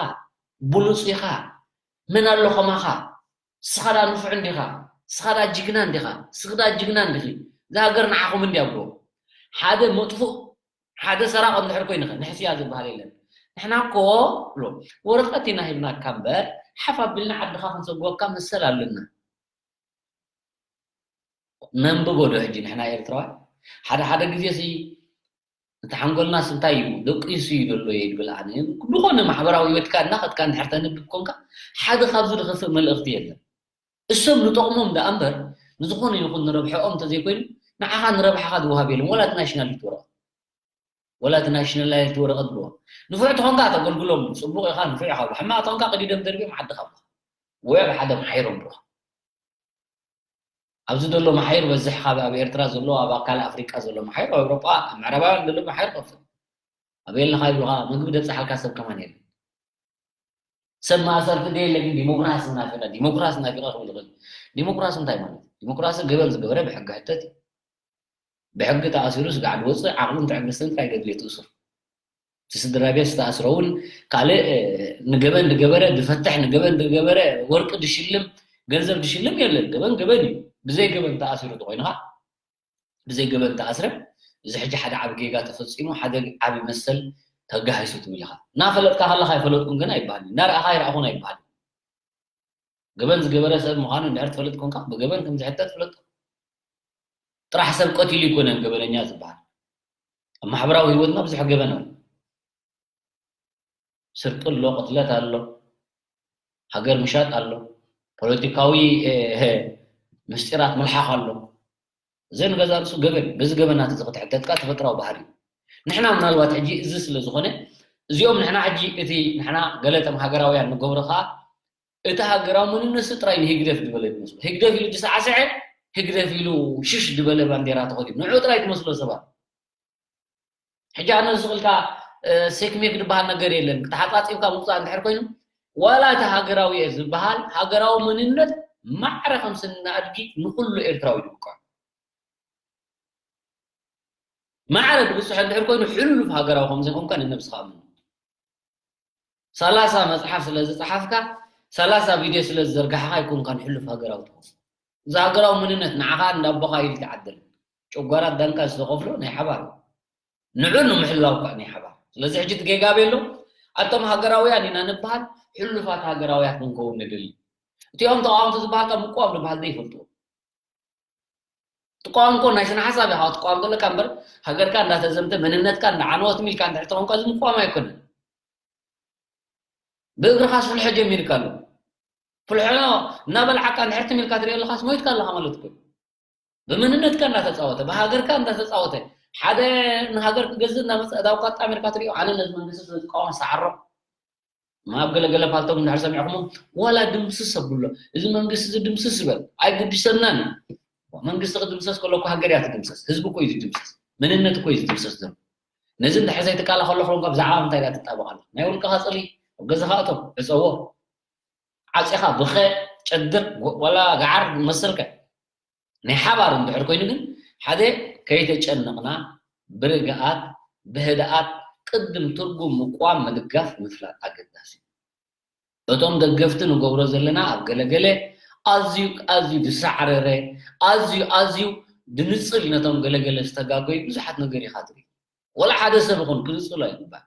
ብሉጽ ኢኻ፣ መን ኣሎ ከማኻ፣ ስኻ ዳ ንፉዕ እንዲኻ፣ ስኻ ዳ ጅግና እንዲኻ፣ ስኽ ዳ ጅግና እንዲኺ፣ እዛ ሃገር ንዓኹም እንዲያ ብሎ ሓደ መጥፉእ ሓደ ሰራቕ እንድሕር ኮይንኸ ንሕስያ ዝበሃል የለን። ንሕና እኮ ብሎ ወረቐት ኢና ሂብናካ እምበር ሓፍ ኣቢልና ዓድኻ ክንሰግወካ መሰል ኣለና። ነንብቦ ዶ ሕጂ ንሕና ኤርትራውያን ሓደ ሓደ ግዜ ሲ እቲ ሓንጎልናስ እንታይ እዩ ደቂሱ እዩ ዘሎ እየ ድብል ኣነ። ዝኾነ ማሕበራዊ ህይወትካ እናኸድካ እንድሕር ተንብብ ኮንካ ሓደ ካብዚ ዝኸፍእ መልእኽቲ የለን። እሶም ንጠቕሞም ደኣ እምበር ንዝኾነ ይኹን ንረብሐኦም እንተዘይኮይኑ ንዓኻ ንረብሓኻ ዝወሃብ የለን። ወላ እቲ ናሽናሊቲ ወረቐት ወላ እቲ ናሽናላይቲ ወረቐት ብልዎ ንፉዕ ተኾንካ ተገልግሎም ጽቡቕ ኢኻ ንፉዕ ኢኻ ሕማቕ ተኾንካ ቅዲዶም ደርቢዮም ዓድኻ ብኻ ወይ ኣብ ሓደ መሓይሮም ብኻ ኣብዚ ዘሎ መሓይር በዝሕ ካብ ኣብ ኤርትራ ዘሎ ኣብ ኣካል ኣፍሪቃ ዘሎ መሓይር ኣብ ኤውሮጳ ኣብ ምዕራባውያን ዘሎ መሓይር ከፍት ኣብ የለኻ ይብሉኻ ምግቢ ደብፅሓልካ ሰብ ከማን የለን ሰብ ማእሰርቲ ደየለ ግን ዲሞክራሲ ናፊቐ ዲሞክራሲ ናፊቐ ክብል ይኽእል ዲሞክራሲ እንታይ ማለት ዲሞክራሲ ገበን ዝገበረ ብሕጊ ሕተት እዩ ብሕጊ ተኣሲሩ ስጋዕ ዝወፅእ ዓቕልን ትዕግስትን ጥራይ ገድልዮ ትእስሩ እቲ ስድራ ቤት ዝተኣስረ እውን ካልእ ንገበን ዝገበረ ዝፈትሕ ንገበን ዝገበረ ወርቂ ዝሽልም ገንዘብ ዝሽልም የለን ገበን ገበን እዩ ብዘይ ገበን ተኣሲሩ ተኮይንካ ብዘይ ገበን ተኣስረ እዚ ሕጂ ሓደ ዓቢ ጌጋ ተፈጺሙ ሓደ ዓቢ መሰል ተጋሂሱ ትብል ኢኻ እናፈለጥካ ከለካ ኣይፈለጥኩን ግን ኣይበሃል እናረኣኻ ኣይረኣኹን ኣይበሃል ገበን ዝገበረ ሰብ ምዃኑ እንድሕር ትፈልጥ ኮንካ ብገበን ከም ዝሕተት ፍለጦ። ጥራሕ ሰብ ቀቲሉ ኣይኮነን ገበነኛ ዝበሃል። ኣብ ማሕበራዊ ህይወትና ብዙሕ ገበን ኣሎ። ስርቂ ኣሎ፣ ቅትለት ኣሎ፣ ሃገር ምሻጥ ኣሎ፣ ፖለቲካዊ ምስጢራት ምልሓኽ ኣሎ። እዚ ንገዛ ርእሱ ገበን እዩ። በዚ ገበናት እዚ ክትሕተት ከኣ ተፈጥራዊ ባህሪ እዩ። ንሕና ምናልባት ሕጂ እዚ ስለ ዝኾነ እዚኦም ንሕና ሕጂ እቲ ንሕና ገለ እቶም ሃገራውያን ንገብሮ ከኣ እቲ ሃገራዊ መንነትሲ ጥራይ ንህግደፍ ዝበለ እዩ ዝመስሎ። ህግደፍ ኢሉ ዝሰዓሰዐ፣ ህግደፍ ኢሉ ሽሽ ዝበለ ባንዴራ ተኸዲኑ ንዕኡ ጥራይ ትመስሎ ሰባት። ሕጂ ኣነ ዝስቕልካ ሴክሜክ ዝበሃል ነገር የለን። ተሓጻጺብካ ምውጻእ እንድሕር ኮይኑ ዋላ እቲ ሃገራዊ እየ ዝበሃል ሃገራዊ መንነት ማዕረ ከም ስኒ ኣድጊ ንኹሉ ኤርትራዊ ድብቅዖ። ማዕረ ድብጽሖ እንድሕር ኮይኑ ሕሉፍ ሃገራዊ ከም ዘይኮንካ ንነብስኻ እመኖ። ሰላሳ መጽሓፍ ስለ ዝጸሓፍካ፣ ሰላሳ ቪድዮ ስለ ዝዘርጋሕኻ ኣይኮንካን ሕሉፍ ሃገራዊ ትኸውን። እዚ ሃገራዊ መንነት ንዓኻ እንዳ ኣቦኻ ኢሉ ትዓድል። ጨጓራ ዳንካ ዝተኸፍሎ ናይ ሓባር እዩ። ንዑ ንምሕላው እኳ ናይ ሓባር። ስለዚ ሕጂ እቲ ጌጋ ኣበይ ኣሎ? ኣቶም ሃገራውያን ኢና ንበሃል፣ ሕሉፋት ሃገራውያት ክንከውን ንደሊ። እቲኦም ተቓወምቲ ዝበሃልካ ምቁዋም ዝበሃል ዘይፈልጥዎ። ትቃወም እኮ ናይ ስነ ሓሳብ ኢኻ ክትቃወም ዘለካ እምበር ሃገርካ እንዳተዘምተ መንነትካ እንዳዓነወት ሚልካ እንድሕር ተኾንካ እዚ ምቋም ኣይኮነን ብእግርኻስ ፍልሖ ጀሚርካ ኣሎ ፍልሖ እናበልዓካ እንድሕር ትም ኢልካ ትሪኦ ኣለኻስ ሞይትካ ኣለኻ ማለት እኮ ብመንነትካ እንዳተፃወተ ብሃገርካ እንዳተፃወተ ሓደ ንሃገር ክገዝእ እንዳመፀ እዳውካ ኣጣሚርካ ትሪኦ ኣነ ነዚ መንግስቲ ስለዝቃወም ሰዓሮ ኣብ ገለገለ ፓልቶም እንድሕር ሰሚዕኹሞ ዋላ ድምስስ ኣብሎ እዚ መንግስቲ እዚ ድምስስ ዝበል ኣይግድሰናን እዩ መንግስቲ ክድምሰስ ከሎ እኮ ሃገር እያ ትድምሰስ ህዝቢ እኮ እዩ ዝድምሰስ መንነት እኮ እዩ ዝድምሰስ ዘሎ ነዚ እንድሕር ዘይትቃላ ከሎ ከሎንካ ብዛዕባ ምንታይ እያ ትጣበቕ ኣላ ናይ ውልቅኻ ፅሊ ኣብ ገዛኻ እቶ ዕፀዎ ዓፂኻ ብኸ ጨድር ዋላ ገዓር መሰልከ ናይ ሓባር እንድሕር ኮይኑ ግን ሓደ ከይተጨነቕና ብርግኣት ብህድኣት ቅድም ትርጉም ምቋም ምድጋፍ ምፍላጥ ኣገዳሲ እዩ። እቶም ደገፍቲ ንገብሮ ዘለና ኣብ ገለገለ ኣዝዩ ኣዝዩ ዝሳዕረረ ኣዝዩ ኣዝዩ ድንፅል ነቶም ገለገለ ዝተጋገዩ ብዙሓት ነገር ኢኻ ትርኢ። ወላ ሓደ ሰብ ይኹን ክንፅሎ ኣይግባእ።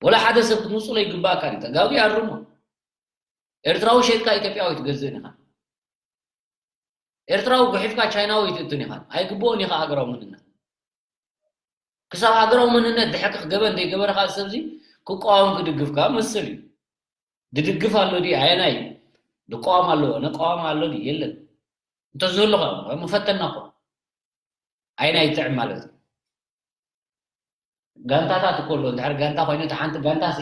ወላ ሓደ ሰብ ክትንፅሎ ይግባእካ እዩ። ተጋጉ ኣርሞ። ኤርትራዊ ሸይጥካ ኢትዮጵያዊ ትገዝእን ኢኻ። ኤርትራዊ ጉሒፍካ ቻይናዊ ትእትን ኢኻ። ኣይግብኦን ኢኻ ሃገራዊ መንነት። ክሳብ ሃገራዊ መንነት ድሕቂ ክገበ እንተይገበረ ከዓ ሰብዚ ክቃወም ክድግፍ ከዓ መስል እዩ። ድድግፍ ኣሎ ድዩ? ኣየናይ ድቃወም ኣሎ? ነቃወም ኣሎ ድዩ? የለን። እንተዝህሉ ከዓ መፈተና እኮ። ኣየናይ ይጥዕም ማለት እዩ። ጋንታታት እኮ ኣሎ። እንድሕር ጋንታ ኮይኑ፣ እታ ሓንቲ ጋንታ ሲ፣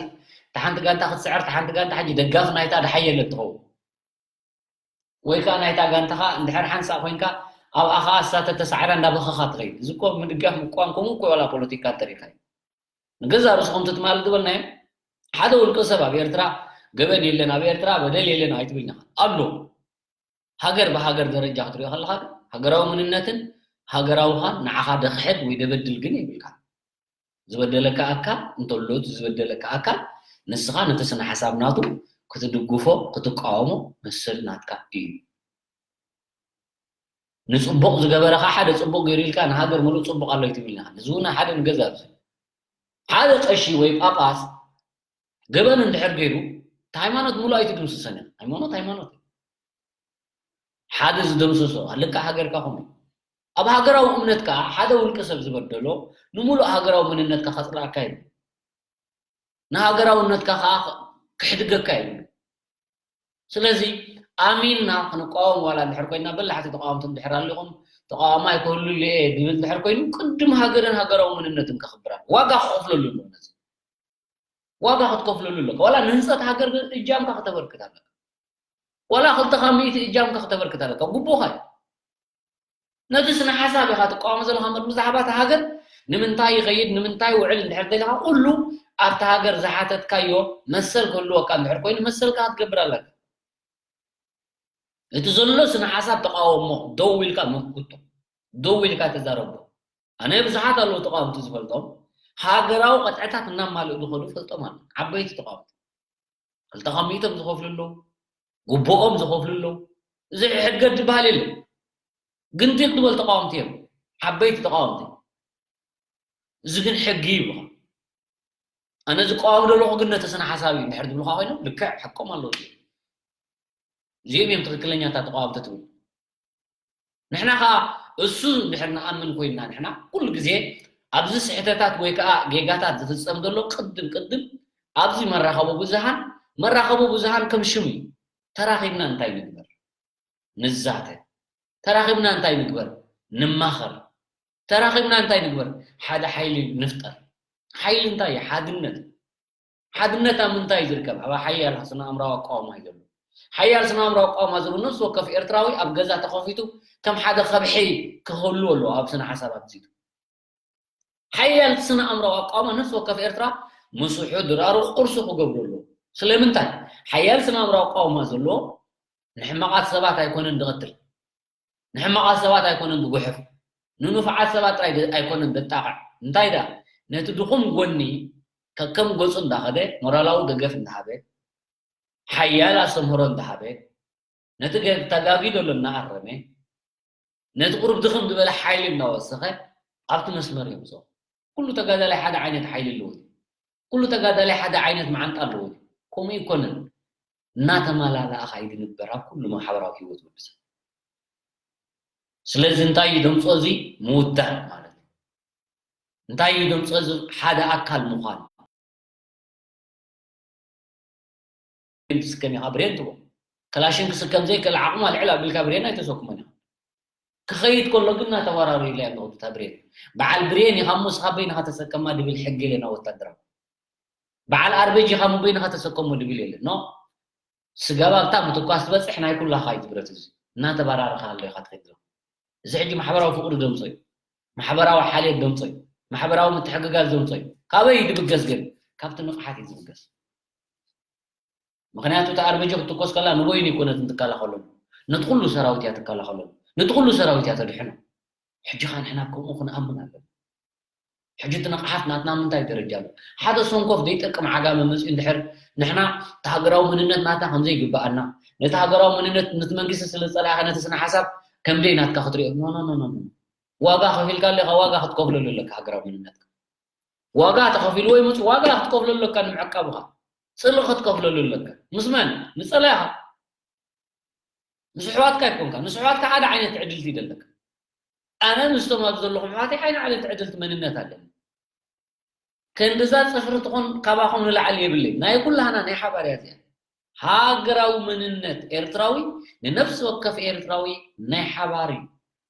እታ ሓንቲ ጋንታ ክትስዕር፣ እታ ሓንቲ ጋንታ ሕጂ ደጋፊ ናይታ ደሓይ የለ እንትኸውን። ወይ ከዓ ናይታ ጋንታኻ እንድሕር ሓንሳእ ኮይንካ፣ ኣብኣ ኸዓ እሳ ተተሳዕራ እንዳበኸኻ ትኸይድ። እዚ እኮ ምድጋፍ ምቋም ከምኡ እኮ ዋላ ፖለቲካ እንተሪእካዮ። ንገዛእ ርእስኹም ትትማል ዝበልናዮ፣ ሓደ ውልቀ ሰብ ኣብ ኤርትራ ገበን የለን፣ ኣብ ኤርትራ በደል የለን ኣይትብልኒ ኢኻ። ኣሎ። ሃገር ብሃገር ደረጃ ክትሪኦ ከለኻ ግን፣ ሃገራዊ መንነትን ሃገራውኻን ንዓኻ ደኽሕድ ወይ ደበድል ግን የብልካ። ዝበደለካ ኣካል እንተሎ፣ እቲ ዝበደለካ ኣካል ንስኻ ነቲ ስነ ሓሳብ ናቱ ክትድግፎ፣ ክትቃወሞ መሰል ናትካ እዩ። ንጽቡቕ ዝገበረ ኸዓ ሓደ ጽቡቕ ገይሩ ኢልካ ንሃገር ምሉእ ጽቡቕ ኣሎ ኣይትብል ኢኻ። እዚ እውን ሓደ ንገዛ ኣብዚ። ሓደ ቀሺ ወይ ጳጳስ ገበን እንድሕር ገይሩ፣ እቲ ሃይማኖት ምሉእ ኣይትድምስሰን ኢኻ። ሃይማኖት ሃይማኖት እዩ። ሓደ ዝደምስሶ፣ ልክዕ ሃገርካ ከምኡ። ኣብ ሃገራዊ እምነት ከኣ ሓደ ውልቀ ሰብ ዝበደሎ፣ ንምሉእ ሃገራዊ መንነትካ ከጽልኣካ የብሉን። ንሃገራውነትካ ከኣ ክሕድገካ የብሉን። ስለዚ ኣሚንና ክንቃወም ዋላ እንድሕር ኮይንና፣ በላሕቲ ተቃወምቲ እንድሕር ኣሊኹም፣ ተቃዋማይ ክህሉ እየ ዝብል እንድሕር ኮይኑ፣ ቅድም ሃገርን ሃገራዊ መንነትን ከኽብር ኣለዎ። ዋጋ ክኸፍለሉ ኣለዎ ነዚ። ዋጋ ክትከፍለሉ ኣለካ። ዋላ ንህንጸት ሃገር ግን እጃምካ ከተበርክት ኣለካ። ዋላ ክልተ ካብ ሚእቲ እጃምካ ከተበርክት ኣለካ። ግቡእካ እዩ። ነቲ ስነ ሓሳብ ኢኻ ትቃወሞ ዘለኻ እምበር፣ ብዛዕባ እታ ሃገር ንምንታይ ይኸይድ፣ ንምንታይ ይውዕል እንድሕር ደሊኻ፣ ኩሉ ኣብታ ሃገር ዝሓተትካዮ መሰል ክህልወካ እንድሕር ኮይኑ፣ መሰልካ ክትገብር ኣለካ። እቲ ዘሎ ስነ ሓሳብ ተቃወሞ፣ ደው ኢልካ መክቶ፣ ደው ኢልካ ተዛረቦ። ኣነ ብዙሓት ኣለዉ ተቃወምቲ ዝፈልጦም፣ ሃገራዊ ቅጥዕታት እናማልኡ ዝኸዱ ፈልጦም ኣለዉ። ዓበይቲ ተቃወምቲ። ክልተ ካብ ሚእቶም ዝኸፍሉ ኣለዉ፣ ግቡኦም ዝኸፍሉ ኣለዉ። እዚ ሕገ ዝበሃል የለን። ግንጢል ዝበሉ ተቃወምቲ እዮም፣ ዓበይቲ ተቃወምቲ። እዚ ግን ሕጊ ይብሉኻ። ኣነ ዝቃወም ዘለኹ ግን ነቲ ስነ ሓሳብ እዩ እንድሕር ዝብሉኻ ኮይኖም፣ ልክዕ ሓቆም ኣለዉ። እዚኦም እዮም ትኽክለኛታት ተቃወምቲ ትብል። ንሕና ኸዓ እሱ እንድሕር ንኣምን ኮይንና፣ ንሕና ኩሉ ግዜ ኣብዚ ስሕተታት ወይ ከዓ ጌጋታት ዝፍጸም ዘሎ ቅድም ቅድም ኣብዚ መራኸቢ ብዙሃን፣ መራኸቢ ብዙሃን ከም ሽሙ እዩ። ተራኺብና እንታይ ንግበር? ንዛተ። ተራኺብና እንታይ ንግበር? ንማኸር። ተራኺብና እንታይ ንግበር? ሓደ ሓይሊ ንፍጠር። ሓይሊ እንታይ እዩ? ሓድነት። ሓድነት ኣብ ምንታይ እዩ ዝርከብ? ኣብ ሓያል ስነ ኣእምራዊ ኣቃውማ እዩ ዘሎ። ሓያል ስነ ኣእምራዊ ኣቃውማ ዘለዎ ነፍሲ ወከፍ ኤርትራዊ ኣብ ገዛ ተኸፊቱ ከም ሓደ ከብሒ ክህሉ ኣለዎ ኣብ ስነ ሓሳብ ኣትሲቱ። ሓያል ስነ ኣእምራዊ ኣቃውማ ነፍሲ ወከፍ ኤርትራ ምስሑ ድራሩ ቁርሱ ክገብሩ ኣለዎ። ስለምንታይ? ሓያል ስነ ኣእምራዊ ኣቃውማ ዘለዎ ንሕማቓት ሰባት ኣይኮነን ዝቐትል። ንሕማቓት ሰባት ኣይኮነን ዝጉሕፍ። ንንፉዓት ሰባት ጥራይ ደ-፣ ኣይኮነን ዘጣቕዕ። እንታይ ደኣ? ነቲ ድኹም ጎኒ ከከም ገጹ እንዳኸደ፣ ሞራላዊ ደገፍ እንዳሃበ፣ ሓያል ኣስተምህሮ እንዳሃበ፣ ነቲ ገ-፣ ተጋጊ ዘሎ እናኣረመ፣ ነቲ ቁሩብ ድኽም ዝበለ ሓይሊ እናወሰኸ ኣብቲ መስመር የምጽኦ። ኩሉ ተጋዳላይ ሓደ ዓይነት ሓይሊ ኣለዎ ድዩ? ኩሉ ተጋዳላይ ሓደ ዓይነት መዓንጣ ኣለዎ ድዩ? ከምኡ ኣይኮነን። እናተመላላእኻ እዩ ዝንበር ኣብ ኩሉ ማሕበራዊ ህይወት ወዲ ሰብ። ስለዚ እንታይ እዩ ደምጾ እዚ? ምውዳብ ማለት እዩ። እንታይ እዩ ደምጾ እዚ? ሓደ ኣካል ምዃን። ትስከም ኢኻ ብሬን ትብሎ። ክላሽን ክስከም ዘይክእል ዓቕሙ ኣልዕል ኣቢልካ ብሬን ኣይተሰክሞን ኢኻ። ክኸይድ ከሎ ግን እናተወራሩ ኢለ እያ መቕዱታ ብሬን። በዓል ብሬን ኢኻ እሞ ንስኻ በይንኻ ተሰከማ ድብል ሕጊ የለና ወታደራዊ። በዓል ኣርበጅ ኢኻ እሞ በይንኻ ተሰከሞ ድብል የለን። ኖ። ስጋብ ኣብታ ምትኳስ ትበጽሕ ናይ ኩላኻ እዩ እቲ ብረት እዚ። እናተበራረኻ ኣሎ ኢኻ ትኸይድ ዘለኻ። እዚ ሕጂ ማሕበራዊ ፍቕሪ ደምጾ እዩ። ማሕበራዊ ሓልዮት ደምጾ እዩ። ማሕበራዊ ምትሕግጋዝ ደምጾ እዩ። ካበይ እዩ ዝብገስ ግን? ካብቲ ንቕሓት እዩ ዝብገስ። ምኽንያቱ እታ ኣርበጂ ክትትኮስ ከላ ንበይኑ ኣይኮነትን ትከላኸለሉ። ነቲ ኩሉ ሰራዊት እያ ትከላኸለሉ። ነቲ ኩሉ ሰራዊት እያ ተድሕኖ። ሕጂ ኸኣ ንሕና ከምኡ ክንኣምን ኣለና። ሕጂ እቲ ንቕሓት ናትና ምንታይ ደረጃ ኣሎ? ሓደ ሰንኮፍ ዘይጠቅም ዓጋመ መፅኡ እንድሕር ንሕና እቲ ሃገራዊ መንነት ናትና ከምዘይግብኣና፣ ነቲ ሃገራዊ መንነት ነቲ መንግስቲ ስለ ዝፀላእኻ ነቲ ስነ ሓሳብ ከም ደይ ናትካ ክትሪኦ፣ ኖ ኖ ኖ ኖ ኖ። ዋጋ ከፊልካ ኣለኻ፣ ዋጋ ክትከፍለሉ ኣለካ ሃገራዊ መንነትካ። ዋጋ ተኸፊልዎ ይመፅእ፣ ዋጋ ክትከፍለሉ ኣለካ ንምዕቃብኻ። ፅልኢ ክትከፍለሉ ኣለካ። ምስ መን? ምስ ፀላኢኻ። ምስ ኣሕዋትካ ኣይኮንካ። ምስ ኣሕዋትካ ሓደ ዓይነት ትዕድልቲ ይደለካ። ኣነ ምስቶም ኣብ ዘለኹም ኣሕዋተይ ሓደ ዓይነት ትዕድልቲ መንነት ኣለኒ። ክንድዛ ፅፍሪ ትኾን ካባኹም ንላዕሊ የብለይ። ናይ ኩላህና ናይ ሓባር እያ እዚኣ። ሃገራዊ መንነት ኤርትራዊ ንነፍሲ ወከፍ ኤርትራዊ ናይ ሓባር እዩ።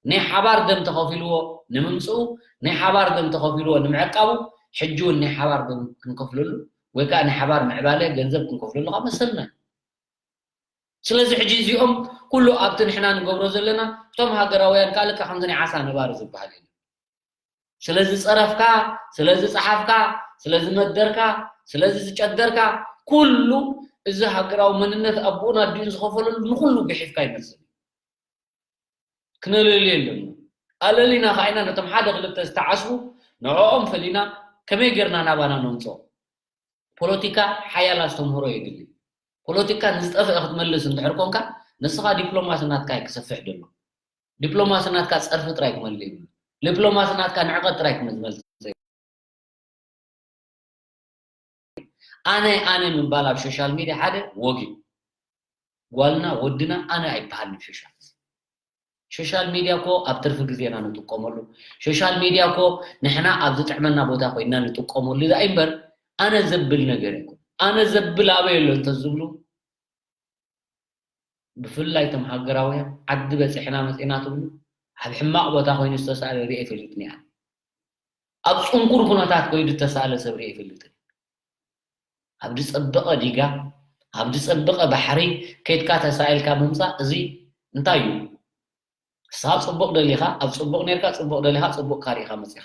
ናይ ሓባር ደም ተኸፊልዎ ንምምፅኡ፣ ናይ ሓባር ደም ተኸፊልዎ ንምዕቃቡ፣ ሕጂ እውን ናይ ሓባር ደም ክንከፍለሉ ወይ ከዓ ናይ ሓባር ምዕባለ ገንዘብ ክንከፍለሉ ከዓ መሰልና እዩ። ስለዚ ሕጂ እዚኦም ኩሉ ኣብቲ ንሕና ንገብሮ ዘለና እቶም ሃገራውያን ከዓ ልክዕ ከምዚ ናይ ዓሳ ነባሪ ዝበሃል የለን። ስለ ዝፀረፍካ፣ ስለ ዝፀሓፍካ፣ ስለ ዝመደርካ፣ ስለ ዝጨደርካ ኩሉ እዚ ሃገራዊ መንነት ኣቦኡን ኣዲኡን ዝኸፈለሉ ንኩሉ ግሒፍካ ይመስል። ክነለልዮ ኣለና። ኣለሊና ከዓ ኢና ነቶም ሓደ ክልተ ዝተዓስቡ ንዕኦም ፈሊና ከመይ ጌርና ናባና ነምፅኦም? ፖለቲካ ሓያል ኣስተምህሮ የድሊ። ፖለቲካ ንዝጠፍአ ክትመልስ እንድሕር ኮንካ ንስኻ ዲፕሎማሲ ናትካ እዩ ክሰፍሕ ደሎ። ዲፕሎማሲ ናትካ ፀርፊ ጥራይ ክመልእ እዩ። ዲፕሎማሲ ናትካ ንዕቀት ጥራይ ክመልእ ኣነ ኣነ ምባል ኣብ ሶሻል ሚድያ ሓደ ወግ እዩ። ጓልና ወድና ኣነ ኣይበሃልን ሶሻል ሶሻል ሚድያ እኮ ኣብ ትርፊ ግዜና ንጥቀመሉ። ሶሻል ሚድያ እኮ ንሕና ኣብ ዝጥዕመና ቦታ ኮይና ንጥቀመሉ እዛ እምበር ኣነ ዘብል ነገር እኮ ኣነ ዘብል ኣበይ ኣሎ እንተዝብሉ ብፍላይ እቶም ሃገራውያን ዓዲ በፂሕና መፂና ትብሉ ኣብ ሕማቕ ቦታ ኮይኑ ዝተሳእለ ርኤ ይፈልጥን እያ። ኣብ ፅንኩር ኩነታት ኮይኑ ዝተሳእለ ሰብ ርኤ ይፈልጥን። ኣብ ዝፀበቐ ዲጋ ኣብ ዝፀበቐ ባሕሪ ከይድካ ተሳኢልካ ምምፃእ እዚ እንታይ እዩ? ንስኻ ፅቡቕ ደሊኻ ኣብ ፅቡቕ ነርካ ፅቡቕ ደሊኻ ፅቡቕ ካሪእኻ መፂኻ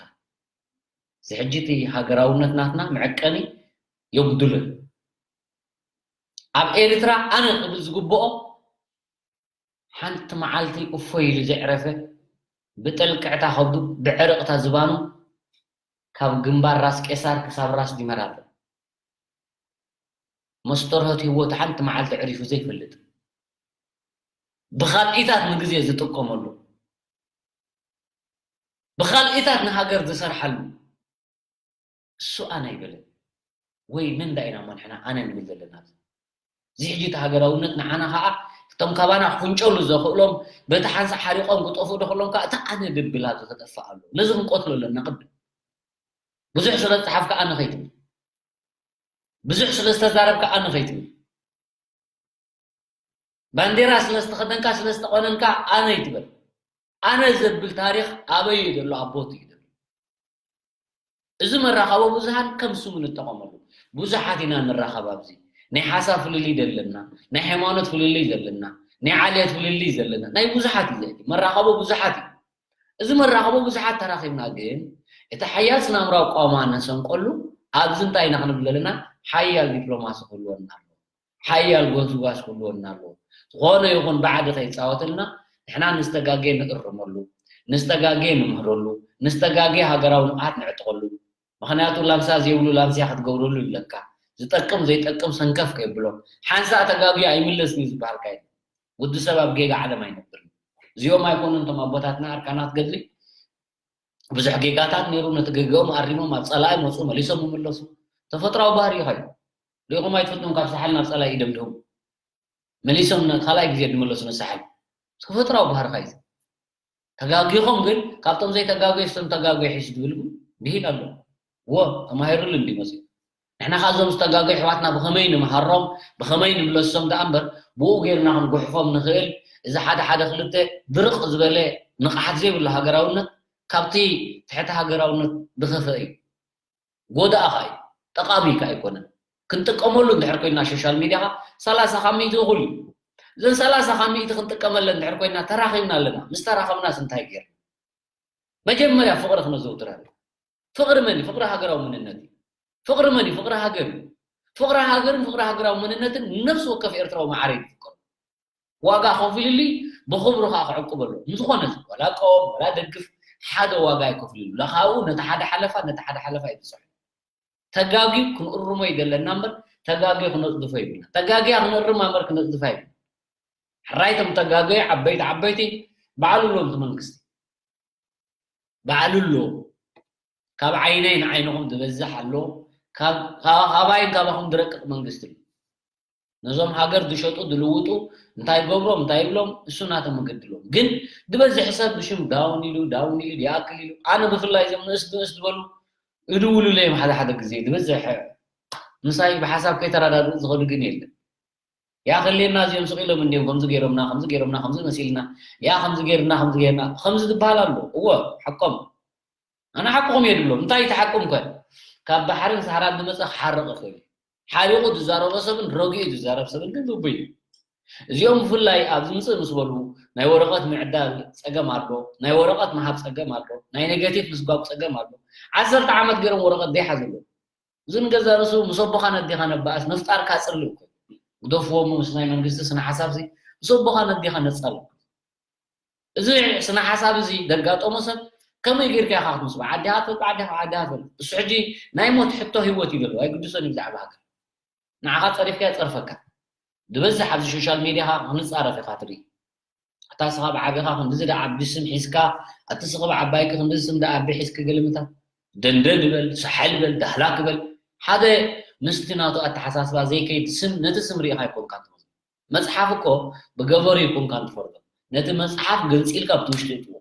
እዚ ሕጂ እቲ ሃገራውነት ናትና መዐቀኒ የጉድልን። ኣብ ኤርትራ ኣነ ክብል ዝግብኦ ሓንቲ መዓልቲ እፎይ ኢሉ ዘዕረፈ ብጥልቅዕታ ከብዱ ብዕርቕታ ዝባኑ ካብ ግንባር ራስ ቄሳር ክሳብ ራስ ዲመራለ መስተርሆት ህይወቱ ሓንቲ መዓልቲ ዕሪፉ ዘይፈልጥ ብኻልኢታት ንግዜ ዝጥቀመሉ ብኻልኢታት ንሃገር ዝሰርሓሉ እሱ ኣነ ይበለ ወይ መን ዳ ኢና እሞ ንሕና ኣነ ንብል ዘለና ኣብዚ እዚ ሕጂ እቲ ሃገራውነት ንዓና ከዓ እቶም ካባና ክፍንጨሉ ዘኽእሎም በቲ ሓንሳእ ሓሪቖም ክጠፍኡ ዶ ከሎም ከዓ እቲ ኣነ ድብል ኣብዚ ክጠፍእ ኣሎ ነዚ ክንቆትሎ ኣለና ቅድም ብዙሕ ስለ ዝፀሓፍካ ኣነ ከይትብል ብዙሕ ስለ ዝተዛረብካ ኣነ ከይትብል ባንዴራ ስለ ዝተኸደንካ ስለ ዝተቆነንካ ኣነ ይትበል ኣነ ዘብል ታሪኽ ኣበይ እዩ ዘሎ ኣቦት እዩ ዘሎ እዚ መራኸቦ ብዙሃን ከም ስሙ ንጠቐመሉ ብዙሓት ኢና ንራኸብ ኣብዚ ናይ ሓሳብ ፍልልይ ዘለና ናይ ሃይማኖት ፍልልይ ዘለና ናይ ዓሌት ፍልልይ ዘለና ናይ ብዙሓት እዩ መራኸቦ ብዙሓት እዩ እዚ መራኸቦ ብዙሓት ተራኺብና ግን እቲ ሓያል ስናምራዊ ቋማ ነሰንቀሉ ኣብዚ እንታይ ኢና ክንብል ዘለና ሓያል ዲፕሎማሲ ክህልወና ኣሎ ሓያል ጎስጓስ ክህልወና ኣለዎ። ዝኾነ ይኹን ብዓዲ ከይፃወተልና ንሕና ንዝተጋገየ ንእርመሉ፣ ንዝተጋገየ ንምህረሉ፣ ንዝተጋገየ ሃገራዊ ንቕሓት ንዕጥቐሉ። ምኽንያቱ ላምሳ ዘይብሉ ላምስያ ክትገብረሉ ይብለካ። ዝጠቅም ዘይጠቅም ሰንከፍ ከየብሎ። ሓንሳእ ተጋግዩ ኣይምለስን እዩ ዝበሃል ካይድ። ወዲ ሰብ ኣብ ጌጋ ዓለም ኣይነብርን። እዚኦም ኣይኮኑን እቶም ኣቦታትና ኣርካናት ገድሊ። ብዙሕ ጌጋታት ነይሩ ነቲ ጌጋኦም ኣሪሞም ኣብ ጸላኢ መጹ መሊሶም ይምለሱ ተፈጥራዊ ባህሪ እዩ ኸዩ ሪኢኹም ኣይትፈልጡን ካብ ሳሕል ናብ ጸላኢ ይደምድሙ መሊሶም ካልኣይ ግዜ ድመለሱ ንሳሕል ተፈጥራዊ ባህሪ ኸዩ ተጋጊኹም ግን ካብቶም ዘይተጋገዩ ስም ተጋገዩ ሒሽ ዝብል ግን ብሂል ኣሎ ዎ ተማሂሩሉ እንዲ መጽኡ ንሕና ኻዞም ዝተጋገዩ ኣሕዋትና ብኸመይ ንምሃሮም ብኸመይ ንምለሶም ደኣ እምበር ብኡ ጌርና ክንጉሕፎም ንኽእል እዚ ሓደ ሓደ ክልተ ድርቕ ዝበለ ንቕሓት ዘይብሉ ሃገራውነት ካብቲ ትሕቲ ሃገራውነት ዝኸፍአ እዩ። ጎዳኢ ኸዓ እዩ። ጠቓሚ ኸዓ ኣይኮነን። ክንጥቀመሉ እንድሕር ኮይና ሶሻል ሚድያ ኸዓ ሰላሳ ካብ ሚእቲ እኹል እዩ። እዘን ሰላሳ ካብ ሚእቲ ክንጥቀመለን እንድሕር ኮይና ተራኺብና ኣለና። ምስ ተራኸብናስ እንታይ ጌርና? መጀመርያ ፍቕሪ ክነዘውትር ኣለና። ፍቕሪ መን እዩ? ፍቕሪ ሃገራዊ መንነት እዩ። ፍቕሪ መን እዩ? ፍቕሪ ሃገር እዩ። ፍቕሪ ሃገርን ፍቕሪ ሃገራዊ መንነትን ንነፍሲ ወከፍ ኤርትራዊ ማዕረ እዩ ዝፍቀዶ። ዋጋ ከፊሉሉ ብኽብሩ ከዓ ክዕቅበሉ ንዝኾነ ዋላ ቀወም ዋላ ደግፍ ሓደ ዋጋ ይከፍልሉ። ካብኡ ነቲ ሓደ ሓለፋ፣ ነቲ ሓደ ሓለፋ ይብፅሑ። ተጋግዩ ክንእርሞ ይደለና እምበር፣ ተጋግዩ ክነፅድፎ ይብልና። ተጋግያ ክንእርማ እምበር ክነፅድፋ ይብልና። ሕራይ እቶም ተጋገዩ ዓበይቲ ዓበይቲ ባዕሉ ኣሎ እቲ መንግስቲ። ባዕሉ ኣሎ። ካብ ዓይነይ ንዓይንኹም ዝበዝሕ ኣሎ። ካብ፣ ካብ፣ ካባይን ካባኹም ዝረቅቕ መንግስቲ ኣሎ። ነዞም ሃገር ዝሸጡ ዝልውጡ እንታይ ይገብሮም እንታይ ይብሎም እሱ ናቶም መገድሎም። ግን ዝበዝሕ ሰብ ብሽም ዳውን ኢሉ ዳውን ኢሉ ይኣክል ኢሉ ኣነ ብፍላይ እዞም ንእስ ንእስ ዝበሉ ይድውሉለይ ሓደ ሓደ ግዜ ዝበዝሕ ምሳይ ብሓሳብ ከይተረዳድኡ ዝኸዱ ግን የለን። ያ ክልየና እዚኦም ስቕ ኢሎም እንዲዮም ከምዚ ገይሮምና ከምዚ ገይሮምና ከምዚ መሲልና ያ ከምዚ ገይርና ከምዚ ገይርና ከምዚ ዝበሃል ኣሎ። እወ ሓቆም ኣነ ሓቅኹም እየ ድብሎም። እንታይ እቲ ሓቅም ከ ካብ ባሕርን ሰሃራን ዝመፀ ክሓርቕ ይኽእል እዩ። ሓሪቑ ዝዛረቦ ሰብን ረጊኡ ዝዛረብ ሰብን ግን ግቡእ እዩ። እዚኦም ብፍላይ ኣብ ዝምፅእ ምስ በሉ ናይ ወረቐት ምዕዳል ፀገም ኣሎ፣ ናይ ወረቐት ምሃብ ፀገም ኣሎ፣ ናይ ኔጋቲቭ ምስጓብ ፀገም ኣሎ። ዓሰርተ ዓመት ገይሮም ወረቐት ዘይሓዙ ኣለዉ። እዚ ንገዛ ርእሱ ምስ ኣቦኻ ነዴኻ ነባእስ ምፍጣር ካፅልእ እኮ ግደፍዎ እሞ ምስ ናይ መንግስቲ ስነ ሓሳብ ሲ ምስ ኣቦኻ ነዴኻ ነፃል እዚ ስነ ሓሳብ እዚ ደጋጠሞ ሰብ ከመይ ጌርካ ኢኻ ክትምስሎ ዓዲኻ ትፈልጥ ዓዲኻ ዓዲኻ ትፈልጥ እሱ ሕጂ ናይ ሞት ሕቶ ህይወት እዩ ዘለዎ ኣይግድሶን እዩ ብዛዕባ ሃገር ንዓኻ ፀሪፍካ ይፀርፈካ ዝበዝሕ ኣብዚ ሶሻል ሜድያ ኻ ክንፃረፍ ኢኻ ትርኢ ኣታ ስኻ ብዓቢኻ ክንድዚ ደኣ ዓቢ ስም ሒዝካ ኣቲ ስኻ ብዓባይኪ ክንድዚ ስም ደኣ ዓቢ ሒዝኪ ግልምታ ደንደን ይበል ሰሓል ይበል ዳህላክ ይበል ሓደ ምስቲ ናቱ ኣተሓሳስባ ዘይከይድ ስም ነቲ ስም ርኢኻ ኣይኮንካ ትወስድ መጽሓፍ እኮ ብገበሩ ይኩን ካን ትፈርዶ ነቲ መጽሓፍ ገንጺልካ ኣብቲ ውሽጢ እትዎ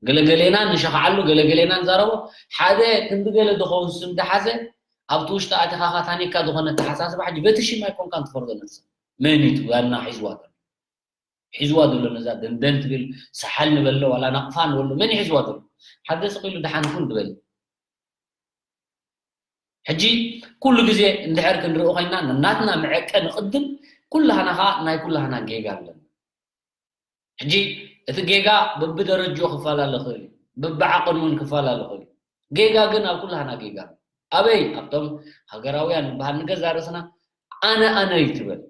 ገለገሌና ንሸኽዓሉ ገለገሌና ንዛረቦ ሓደ ክንዲ ገለ ዝኸውን ስም ዝሓዘ ኣብቲ ውሽጢ ኣቲኻኻ ታኒካ ዝኾነ ተሓሳስባ ሕጂ በቲ ሽም ኣይኮንካን ትፈርዶ ነቲ ሰብ መን እዩ ዋና ሒዝዋ ዘሎ ሒዝዋ ዘሎ ነዛ ደንደን ትብል ሰሓል ንበሎ ዋላ ናቕፋ ንበሎ መን ይሒዝዋ ዘሎ ሓደ ስቕ ኢሉ ደሓን ኩን ዝበል ሕጂ ኩሉ ግዜ እንድሕር ክንርኢ ኮይና ናትና መዐቀ ንቕድም ኩላህና ከዓ ናይ ኩላህና ጌጋ ኣለና ሕጂ እቲ ጌጋ በብደረጅኡ ክፈላለ ክእል እዩ በብዓቕን እውን ክፈላለ ክእል እዩ ጌጋ ግን ኣብ ኩላህና ጌጋ ኣበይ ኣብቶም ሃገራውያን ዝበሃል ንገዛ ርእስና ኣነ ኣነ ይትበል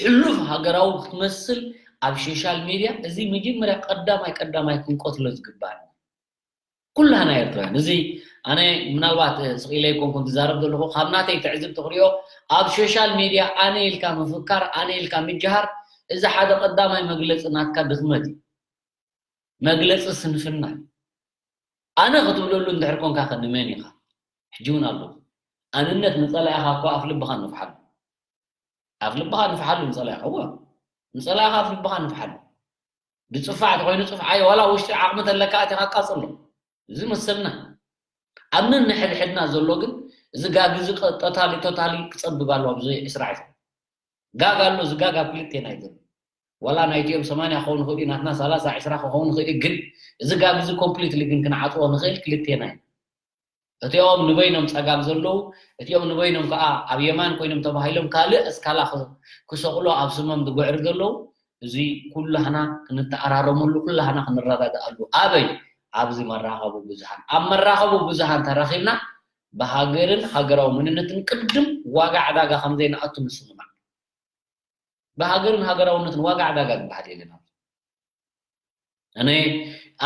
ሕሉፍ ሃገራዊ ክትመስል ኣብ ሶሻል ሜድያ እዚ መጀመርያ ቀዳማይ ቀዳማይ ክንቀትሎ ዝግባእ ኩላና ኤርትራውያን እዚ ኣነ ምናልባት ስቕ ኢለ ይኮንኩን ትዛረብ ዘለኹ ካብ ናተይ ትዕዝብ ትኽሪኦ ኣብ ሶሻል ሜድያ ኣነ ኢልካ ምፍካር ኣነ ኢልካ ምጅሃር እዚ ሓደ ቀዳማይ መግለፂ ናትካ ድኽመት እዩ መግለፂ ስንፍና እዩ ኣነ ክትብለሉ እንድሕር ኮንካ ከ ንመን ኢኻ ሕጂ እውን ኣለኹ ኣንነት ንፀላኢኻ እኮ ኣፍ ልብኻ ንፍሓሉ ኣፍ ልብኻ ንፍሓሉ ንፀላኢኻ እወ ንፀላኢኻ ኣፍ ልብኻ ንፍሓሉ ብፅፋዕ ተኮይኑ ፅፍዓዮ ዋላ ውሽጢ ዓቕሚ ተለካ ኣቲኻ ኣቃፅሎ እዚ መሰልና ኣብ ነንሕድሕድና ዘሎ ግን እዚ ጋግ እዚ ቶታሊ ቶታሊ ክፀብብ ኣለዎ ኣብዚ ዕስራ ዕስራ ጋግ ኣሎ እዚ ጋግ ኣብ ክልቴና እዩ ዘሎ ዋላ ናይቲኦም ሰማንያ ክኸውን ይኽእል እዩ ናትና ሰላሳ ዕስራ ክኸውን ይኽእል እዩ ግን እዚ ጋግ እዚ ኮምፕሊትሊ ግን ክንዓፅዎ ንኽእል ክልቴና እዩ እቲኦም ንበይኖም ጸጋም ዘለዉ፣ እቲኦም ንበይኖም ከኣ ኣብ የማን ኮይኖም ተባሂሎም ካልእ እስካላ ክሰቕሉ ኣብ ስሞም ዝጉዕሩ ዘለዉ፣ እዚ ኩላህና ክንተኣራረመሉ፣ ኩላህና ክንረዳድኣሉ። ኣበይ? ኣብዚ መራኸቢ ብዙሃን። ኣብ መራኸቢ ብዙሃን ተራኺብና ብሃገርን ሃገራዊ መንነትን ቅድም ዋጋ ዕዳጋ ከም ዘይንኣቱ ምስምማዕ። ብሃገርን ሃገራውነትን ዋጋ ዕዳጋ ዝበሃል የለን ኣብዚ። ኣነ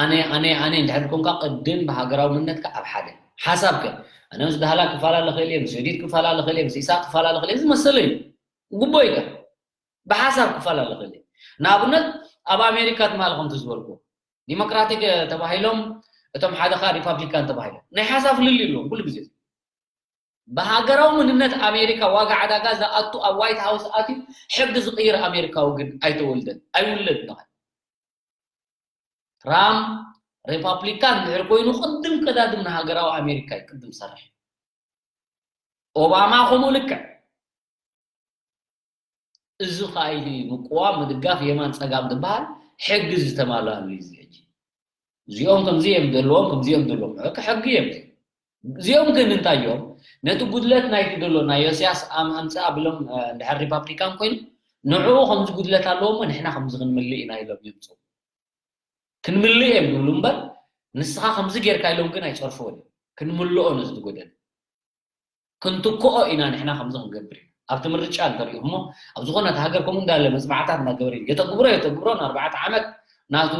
ኣነ ኣነ ኣነ እንድሕር ኮንካ ቅድም ብሃገራዊ መንነትካ ኣብ ሓደ ሓሳብከ ኣነ ምስ ዳህላ ክፈላለ ክእል እየ ምስ ዮዲት ክፈላለ ክእል እየ ምስ ኢሳቅ ክፈላለ ክእል እየ ዝመሰለ እዩ ግቦ እዩ ብሓሳብ ክፈላለ ክእል እየ ንኣብነት ኣብ ኣሜሪካ ትማሊ ከምቲ ዝበልኩ ዲሞክራቲክ ተባሂሎም እቶም ሓደ ከዓ ሪፓብሊካን ተባሂሎም ናይ ሓሳብ ፍልልይ ኣለዎም ኩሉ ግዜ ብሃገራዊ መንነት ኣሜሪካ ዋጋ ዕዳጋ ዝኣቱ ኣብ ዋይት ሃውስ ኣትዩ ሕጊ ዝቕይር ኣሜሪካዊ ግን ኣይተወልደን ኣይውለድ ንኸ ትራምፕ ሪፓብሊካን ድሕር ኮይኑ ቅድም ቀዳድም ንሃገራዊ ኣሜሪካ እዩ ቅድም ሰርሕ ኦባማ ከምኡ ልክዕ እዚ ከዓ እዩ ምቅዋም ምድጋፍ የማን ፀጋም ዝበሃል ሕጊ ዝተማልኣሉ እዩ እዚ ሕጂ እዚኦም ከምዚ እዮም ዘለዎም ከምዚ እዮም ዘለዎም ሕቂ ሕጊ እዮም እዚኦም ግን እንታይ እዮም ነቲ ጉድለት ናይቲ ዘሎ ናይ ዮስያስ ኣምፅእ ኣቢሎም ድሕር ሪፓብሊካን ኮይኑ ንዕኡ ከምዚ ጉድለት ኣለዎ እሞ ንሕና ከምዚ ክንምልእ ኢና ኢሎም ይምፁ ክንምልእ እዮም ዝብሉ እምበር ንስኻ ከምዚ ጌርካ ኢሎም ግን ኣይፀርፍዎን እዮም ክንምልኦ ነዚ ዝጎደለ ክንትክኦ ኢና ንሕና ከምዚ ክንገብር ኢና ኣብቲ ምርጫ እንተሪኡ እሞ ኣብ ዝኾነት ሃገር ከምኡ እንዳለ መፅማዕታት እናገበረ እዩ የተግብሮ የተግብሮ ንኣርባዕተ ዓመት ናቱ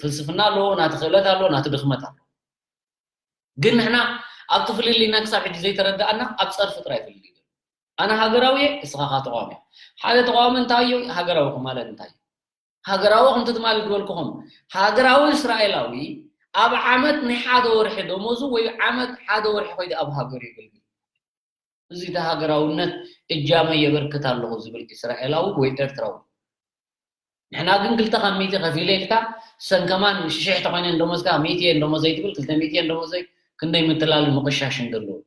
ፍልስፍና ኣለዎ፣ ናቱ ክእለት ኣለዎ፣ ናቱ ድኽመት ኣለዎ። ግን ንሕና ኣብቲ ፍልልይና ክሳብ ሕጂ ዘይተረዳእና ኣብ ጸርፊ ጥራይ ፍልልይ። ኣነ ሃገራዊ እየ፣ እስኻ ኻዓ ተቃዋሚ። ሓደ ተቃዋሚ እንታይ እዩ? ሃገራዊ ማለት እንታይ እዩ? ሃገራዊ ከምቲ ትማሊ ዝበልኩኹም፣ ሃገራዊ እስራኤላዊ ኣብ ዓመት ናይ ሓደ ወርሒ ደሞዙ ወይ ዓመት ሓደ ወርሒ ኮይዱ ኣብ ሃገሩ የገልግል። እዚ እቲ ሃገራውነት እጃመ የበርክት ኣለኹ ዝብል እስራኤላዊ ወይ ኤርትራዊ። ንሕና ግን ክልተ ካብ ሚእቲ ከፊለ ኢልካ፣ ሰን ከማን ሽሕ ተኾይነ ደሞዝካ፣ ሚእቲ እየን ደሞዘይ ትብል፣ ክልተ ሚእቲ እየን ደሞዘይ፣ ክንደይ ምትላል ምቕሻሽን ዘለዎ።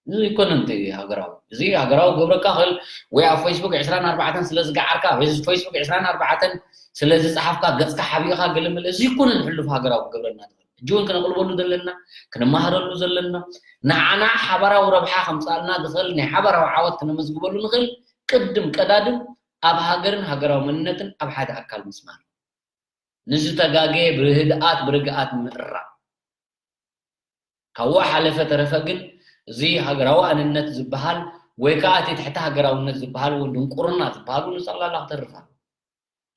እዚ ኣይኮነን እቲ ሃገራዊ። እዚ ሃገራዊ ክገብረካ ክእል ወይ ኣብ ፌስቡክ ዕስራን ኣርባዕተን ስለ ዝገዓርካ፣ ወይ ፌስቡክ ዕስራን ኣርባዕተን ስለ ዝጸሓፍካ፣ ገጽካ ሓቢእኻ ገለ መለ፣ እዚ ኣይኮነን ሕሉፍ ሃገራዊ ክገብረና ዝኽእል። ሕጂ እውን ክነቕልበሉ ዘለና፣ ክንመሃረሉ ዘለና፣ ንዓና ሓባራዊ ረብሓ ከምጻልና ዝኽእል ናይ ሓባራዊ ዓወት ክነመዝግበሉ ንኽእል፣ ቅድም ቀዳድም ኣብ ሃገርን ሃገራዊ መንነትን ኣብ ሓደ ኣካል ምስማር። ንዝተጋገየ ብህድኣት ብርግኣት ምእራም። ካብኡ ሓለፈ ተረፈ ግን እዚ ሃገራዊ ኣንነት ዝበሃል ወይ ከዓ እቲ ትሕቲ ሃገራውነት ዝበሃል እውን ድንቁርና ዝበሃል እውን ጠቕላላ ክተርፍ ኣለዎ።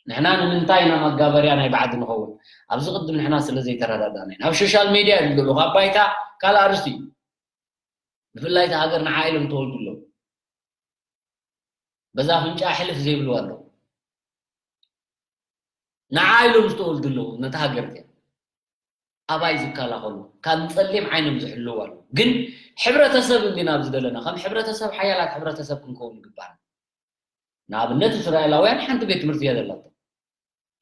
ንሕና ንምንታይ ኢና መጋበርያ ናይ ባዕዲ ንኸውን? ኣብዚ ቅድም ንሕና ስለ ዘይተረዳዳእና ኢና። ኣብ ሶሻል ሜድያ ዝብሉ ካብ ባይታ ካልእ ኣርእስቲ እዩ። ብፍላይ እቲ ሃገር ንዓ ኢሎም ተወልዱ ኣለዉ። በዛ ኣፍንጫ ሕልፍ ዘይብልዋ ኣለዉ። ንዓ ኢሎም ዝተወልዱ ኣለዉ፣ ነታ ሃገር እዚኣ። ኣባይ ዝከላኸሉ፣ ካብ ጸሊም ዓይኖም ዝሕልዉ ኣለዉ። ግን ሕብረተሰብ እንዲና ኣብዚ ዘለና፣ ከም ሕብረተሰብ ሓያላት ሕብረተሰብ ክንከውን ይግባእ። ንኣብነት እስራኤላውያን ሓንቲ ቤት ትምህርቲ እያ ዘላቶ።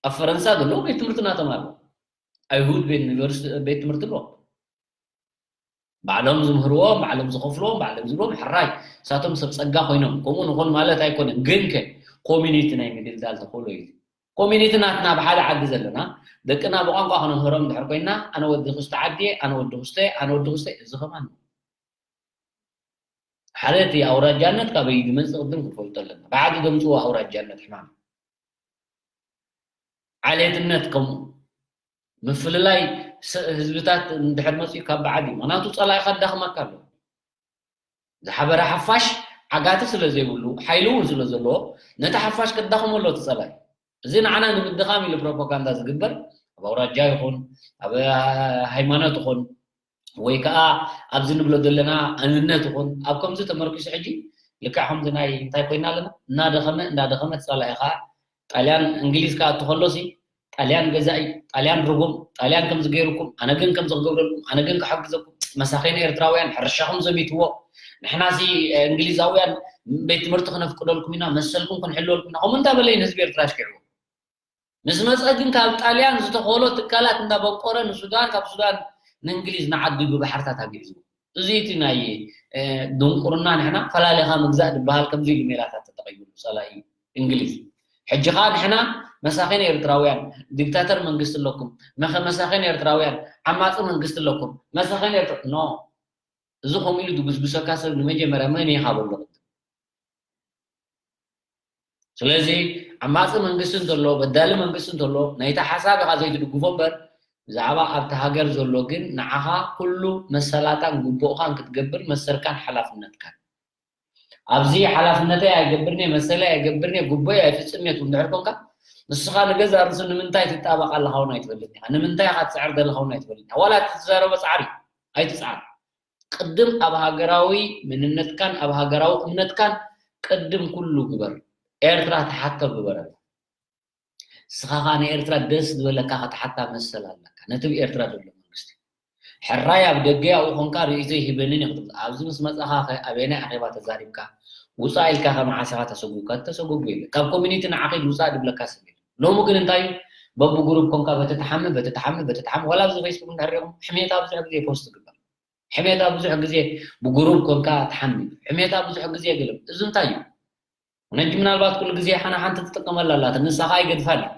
ኣብ ፈረንሳ ዘለዉ ቤት ትምህርቲ ናቶም ኣሎ። ኣይሁድ ቤት ዩኒቨርሲቲ ቤት ትምህርቲ ኣለዎም። ባዕሎም ዝምህርዎም፣ ባዕሎም ዝኸፍልዎም፣ ባዕሎም ዝብሎም ሕራይ። እሳቶም ሰብ ጸጋ ኮይኖም፣ ከምኡ ንኾን ማለት ኣይኮነን። ግን ከ ኮሚኒቲ ናይ ምድልዳል ተኽእሎ እዩ። ኮሚኒቲ ናትና ብሓደ ዓዲ ዘለና፣ ደቅና ብቋንቋ ክነምህሮም እንድሕር ኮይና፣ ኣነ ወዲ ክስተ ዓዲ እየ፣ ኣነ ወዲ ክስተ እየ፣ ኣነ ወዲ ክስተ እየ፣ እዚ ከማን ሓደ እቲ ኣውራጃነት ካበይ ዝመጽእ ቅድም ክንፈልጦ ኣለና። ብዓዲ ዘምጽዎ ኣውራጃነት ሕማም። ዓሌትነት ከምኡ። ምፍልላይ ስ-፣ ህዝብታት እንድሕር መጽኡ ካብ ብዓዲ እዩ። ምኽንያቱ ጸላኢኻ ኣዳኽመካ ኣሎ። ዝሓበረ ሓፋሽ ዓጋቲ ስለ ዘይብሉ፣ ሓይሊ እውን ስለ ዘለዎ፣ ነቲ ሓፋሽ ከዳኽሞ ኣሎ እቲ ጸላኢ። እዚ ንዓና ንምድኻም ኢሉ ፕሮፓጋንዳ ዝግበር፣ ኣብ ኣውራጃ ይኹን፣ ኣብ ሃይማኖት ይኹን፣ ወይ ከዓ ኣብዚ ንብሎ ዘለና ኣንነት ይኹን፣ ኣብ ከምዚ ተመርኪሱ ሕጂ ልክዕ ከምዚ ናይ እንታይ ኮይና ኣለና? እናደኸመ፣ እናደኸመ እቲ ጸላኢ ከዓ ጣልያን እንግሊዝ ክኣቱ ከሎሲ፣ ጣልያን ገዛኢ፣ ጣልያን ርጉም፣ ጣልያን ከምዚ ገይሩኩም፣ ኣነ ግን ከምዚ ክገብረልኩም፣ ኣነ ግን ክሕግዘኩም፣ መሳኺን ኤርትራውያን ሕርሻኹም ዘሚትዎ፣ ንሕናሲ እንግሊዛውያን ቤት ትምህርቲ ክነፍቅደልኩም ኢና፣ መሰልኩም ክንሕልወልኩም ኢና፣ ከምኡ እንዳበለ እዩ ንህዝቢ ኤርትራ ኣሽኪዕዎ። ምስ መጸ ግን ካብ ጣልያን ዝተኸሎ ትካላት እንዳበቆረ ንሱዳን፣ ካብ ሱዳን ንእንግሊዝ ንዓዲጉ ባሕርታት ኣግዕዝዎ። እዚ እቲ ናይ፣ እ፣ ድንቁርና ንሕና ፈላሊኻ ምግዛእ ዝበሃል ከምዚ ኢሉ ሜላታት ተጠቒምሉ ጸላኢ እንግሊዝ። ሕጂ ኸኣ ንሕና መሳኺን ኤርትራውያን ዲክታተር መንግስቲ ኣለኩም፣ መኸ-፣ መሳኺን ኤርትራውያን ዓማጺ መንግስቲ ኣለኩም፣ መሳኺን ኤርትራ-፣ ኖ። እዚ ከምኡ ኢሉ ዝጉስጉሰካ ሰብ ንመጀመርያ መን ኢኻ በሎ ቅድም። ስለዚ ዓማጺ መንግስቲ እንተሎ፣ በዳሊ መንግስቲ እንተሎ፣ ናይታ ሓሳብ ኢኻ ዘይትድግፎ እምበር፣ ብዛዕባ ኣብቲ ሃገር ዘሎ ግን ንዓኻ ኩሉ መሰላታን ግቡእኻን ክትገብር መሰልካን ሓላፍነትካን። ኣብዚ ሓላፍነተይ ኣይገብርን እየ፣ መሰለይ ኣይገብርን እየ፣ ግቡእይ ኣይፍጽምን እየ ትብል እንድሕር ኮንካ፣ ንስኻ ንገዛእ ርእሱ ንምንታይ ትጣበቕ ኣለኻ እውን ኣይትፈልጥን ኢኻ። ንምንታይ ኢኻ ትጽዕር ዘለኻ እውን ኣይትፈልጥን ኢኻ። ዋላ እቲ ትዛረቦ ጻዕሪ ኣይትጽዓር። ቅድም ኣብ ሃገራዊ መንነትካን ኣብ ሃገራዊ እምነትካን ቅድም ኩሉ ግበር። ኤርትራ ትሓቶ ግበረላ። ንስኻ ኸኣ ንኤርትራ ደስ ዝበለካ ክትሓታ መሰል ኣለካ። ነቲ ኣብ ኤርትራ ዘሎ መንግስቲ። ሕራይ ኣብ ደገ ኣብኡ ኾንካ ርእይቶ ይህበንን እየ ክትብል። ኣብዚ ምስ መጻኻ ኸ ኣበየናይ ኣኼባ ተዛሪብካ? ውጻእ ኢልካ ኸ መዓስ ኢኻ ተሰጉግካ? ተሰጉጉ የለን። ካብ ኮሚኒቲ ንዓ ኺድ ውጻእ ድብለካ ሰብ የለን። ሎሚ ግን እንታይ እዩ? በብጉሩፕ ኮንካ በቲ ትሓሚ፣ በቲ ትሓሚ፣ በቲ ትሓሚ። ዋላ ኣብዚ ፌስቡክ እንድሕር ሪኢኹም ሕሜታ ብዙሕ ግዜ ፖስት ይግበር። ሕሜታ ብዙሕ ግዜ ብጉሩፕ ኮንካ ትሓሚ። ሕሜታ ብዙሕ ግዜ ግልም። እዚ እንታይ እዩ? ነጂ ምናልባት ኩሉ ግዜ ሓና ሓንቲ ትጥቀመላ ኣላትኒ፣ ንሳ ኸኣ ኣይገድፋን እያ።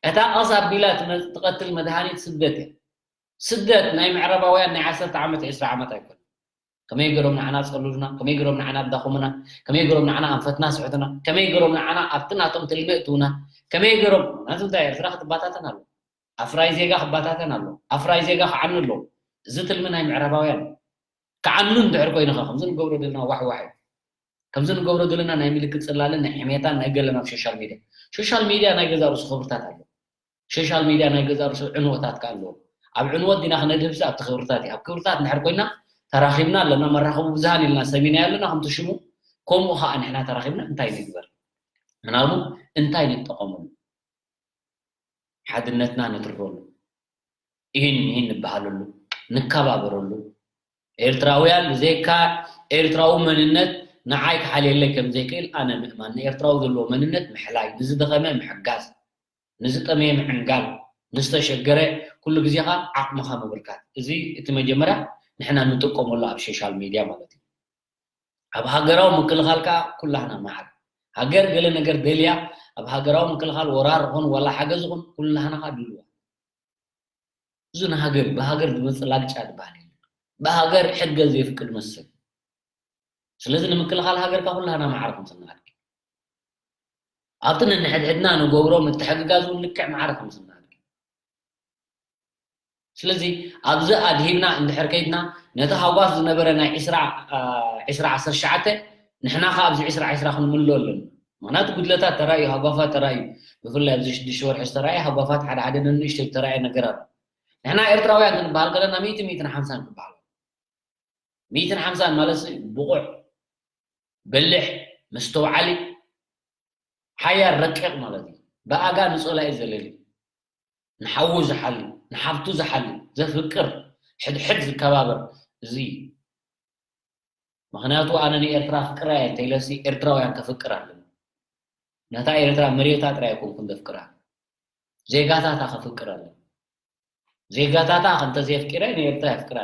እታ ቀስ ኣቢላ ትመ-፣ ትቐትል መድሃኒት ስደት እያ። ስደት ናይ ምዕራባውያን ናይ ዓሰርተ ዓመት፣ ዕስራ ዓመት ኣይኮነን። ከመይ ገይሮም ንዓና ጸሉሉና፣ ከመይ ገይሮም ንዓና ኣዳኹሙና፣ ከመይ ገይሮም ንዓና ኣንፈትና ስሕቱና፣ ከመይ ገይሮም ንዓና ኣብቲ ናቶም ትልሚ እትውና፣ ከመይ ገይሮም፣ ምኽንያቱ እንታይ ኤርትራ ክትባታተን ኣሎ። ኣፍራይ ዜጋ ክባታተን ኣሎ። ኣፍራይ ዜጋ ክዓኑ ኣሎ። እዚ ትልሚ ናይ ምዕራባውያን እዩ። ክዓኑ እንድሕር ኮይኑ ኸ፣ ከምዚ ንገብሮ ዘለና ዋሕዋሕ እዩ። ከምዚ ንገብሮ ዘለና ናይ ምልክት ጽላልን ናይ ሕሜታን ናይ ገለን ኣብ ሶሻል ሚድያ። ሶሻል ሚድያ ናይ ገዛ ርእሱ ክብርታት ኣሎ። ሶሻል ሚድያ ናይ ገዛ ርእሱ ዕንወታት ከ ኣለዎ። ኣብ ዕንወት ዲና ክነድህብሲ ኣብቲ ክብርታት እዩ። ኣብ ክብርታት እንድሕር ኮይና ተራኺብና ኣለና፣ መራኸቡ ብዙሃን ኢልና ሰሚናዮ ኣለና ከምቲ ሽሙ። ከምኡ ከዓ ንሕና ተራኺብና እንታይ ንግበር? ምናቡ እንታይ ንጠቐመሉ? ሓድነትና ነትርረሉ፣ ይህን ይህን ንበሃለሉ፣ ንከባበረሉ። ኤርትራውያን ብዘይካ ኤርትራዊ መንነት ንዓይ ክሓልየለይ ከም ዘይክእል ኣነ ምእማን። ንኤርትራዊ ዘለዎ መንነት ምሕላይ፣ ንዝደኸመ ምሕጋዝ፣ ንዝጠመየ ምዕንጋል፣ ንዝተሸገረ ኩሉ ግዜ ኸኣ ዓቕምኻ ምብርካት። እዚ እቲ መጀመርያ ንሕና ንጥቀመሉ ኣብ ሶሻል ሚድያ ማለት እዩ። ኣብ ሃገራዊ ምክልኻል ከኣ ኩላህና ማዕረ። ሃገር ገለ ነገር ደልያ ኣብ ሃገራዊ ምክልኻል ወራር ኹን ዋላ ሓገዝ ኹን ኩላህና ከኣ ድልዋ። እዚ ንሃገር እዩ። ብሃገር ዝመጽእ ላግጫ ዝበሃል የለን። ብሃገር ሕገ ዘየፍቅድ መስል። ስለዚ ንምክልኻል ሃገርካ ኩላህና ማዕረ ከም ስንኣድግ። ኣብቲ ነንሕድሕድና ንገብሮ ምትሕግጋዝ እውን ልክዕ ማዕረ ከም ስንኣድግ። ስለዚ ኣብዚ ኣድሂብና እንድሕር ከይድና ነቲ ሃጓፍ ዝነበረ ናይ ዒስራ ዓ- ዒስራ ዓሰርተ ትሽዓተ ንሕና ከ ኣብዚ ዒስራ ዒስራ ክንምልኦ ኣለና። ምክንያቱ ጉድለታት ተራእዩ፣ ሃጓፋት ተራእዩ፣ ብፍላይ ኣብዚ ሽዱሽተ ወርሒ ዝተራእየ ሃጓፋት ሓደ ሓደ ነንእሽተይ ዝተራእየ ነገር ኣሎ። ንሕና ኤርትራውያን ክንበሃል ከለና ሚእቲ ሚእትን ሓምሳን ክበሃል። ሚእትን ሓምሳን ማለት ብቑዕ፣ በሊሕ፣ መስተውዓሊ፣ ሓያል ረቂቕ ማለት እዩ። ብኣጋ ንጸላኢ ዘለሊ፣ ንሓዉ ዝሓሊ፣ ንሓብቱ ዝሓሊ፣ ዘፍቅር፣ ሕድሕድ ዝከባበር፣ እዚ እዩ። ምክንያቱ ኣነ ንኤርትራ ኣፍቅራ እየ እንተኢለሲ ኤርትራውያን ከፍቅር ኣለኒ። ነታ ኤርትራ መሬታ ጥራይ ኣይኮንኩን ዘፍቅራ፣ ዜጋታታ ከፍቅር ኣለኒ። ዜጋታታ ከምተ ዘየፍቅረ ንኤርትራ የፍቅራ።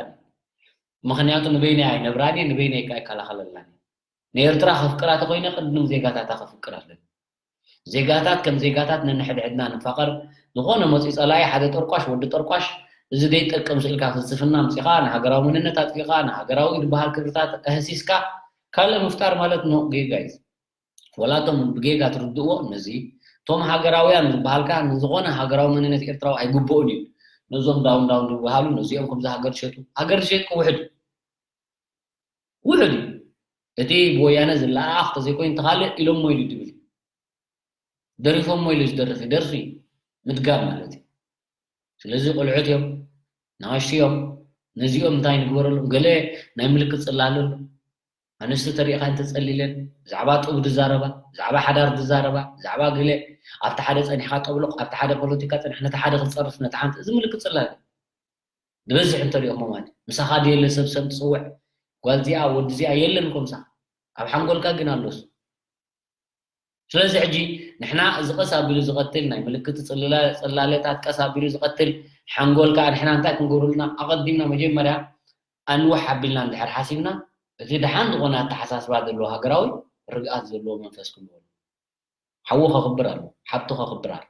ምክንያቱ ንበይነይ ኣይነብራን እየ፣ ንበይነይ ከኣ ይከላኸለላን እየ። ንኤርትራ ከፍቅራ ተኮይነ ቅድም ዜጋታታ ከፍቅር ኣለኒ። ዜጋታት ከም ዜጋታት ነንሕድሕድና ንፋቐር። ዝኾነ መፂኡ ፀላኢ ሓደ ጠርቋሽ፣ ወዲ ጠርቋሽ፣ እዚ ዘይጠቅም ስኢልካ ፍልስፍና ኣምፂኻ ንሃገራዊ መንነት ኣጥፊኻ ንሃገራዊ ዝበሃል ክብርታት ኣህሲስካ ካልእ ምፍጣር ማለት ነው ጌጋ እዩ። ወላ እቶም ብጌጋ ትርድእዎ ነዚ እቶም ሃገራውያን ዝበሃልካ ንዝኾነ ሃገራዊ መንነት ኤርትራዊ ኣይግብኦን እዩ። ነዞም ዳውን ዳውን ዝበሃሉ ነዚኦም ከምዚ ሃገር ዝሸጡ ሃገር ዝሸጥኩ ውሕድ ውሕድ እዩ። እቲ ብወያነ ዝለኣኣኽ ተዘይኮይኑ ተኻልእ ኢሎሞ ኢሉ ድብል ደሪፎሞ ኢሉ ዝደርፍ ደርፊ ምድጋም ማለት እዩ። ስለዚ ቆልዑት እዮም፣ ንኣሽቱ እዮም። ነዚኦም እንታይ ንግበረሎም? ገለ ናይ ምልክት ጽላለ ኣሎ። ኣንስቲ ተሪእኻ እንተጸሊለን ብዛዕባ ጡብ ዝዛረባ፣ ብዛዕባ ሓዳር ዝዛረባ፣ ብዛዕባ ገለ ኣብቲ ሓደ ጸኒሕካ ጠብሎቕ፣ ኣብቲ ሓደ ፖለቲካ ጸኒሕ፣ ነቲ ሓደ ክትጸርፍ ነቲ ሓንቲ፣ እዚ ምልክት ጽላለ። ዝበዝሕ እንተሪኦሞ ማለት ምሳኻ ድየለ ሰብ ሰብ ትጽውዕ ጓል እዚኣ ወዲ እዚኣ የለን እኮ ምሳኻ ኣብ ሓንጎልካ ግን ኣሎስ ስለዚ ሕጂ ንሕና እዚ ቀስ ኣቢሉ ዝቐትል ናይ ምልክት ጽላሌታት ቀስ ኣቢሉ ዝቐትል ሓንጎል ከዓ ንሕና እንታይ ክንገብረሉና ኣቐዲምና መጀመርያ ኣንውሕ ኣቢልና እንድሕር ሓሲብና እቲ ደሓን ዝኾነ ኣተሓሳስባ ዘለዎ ሃገራዊ ርግኣት ዘለዎ መንፈስ ክንበሉ ሓዉ ከኽብር ኣሎ ሓብቲ ከኽብር ኣሎ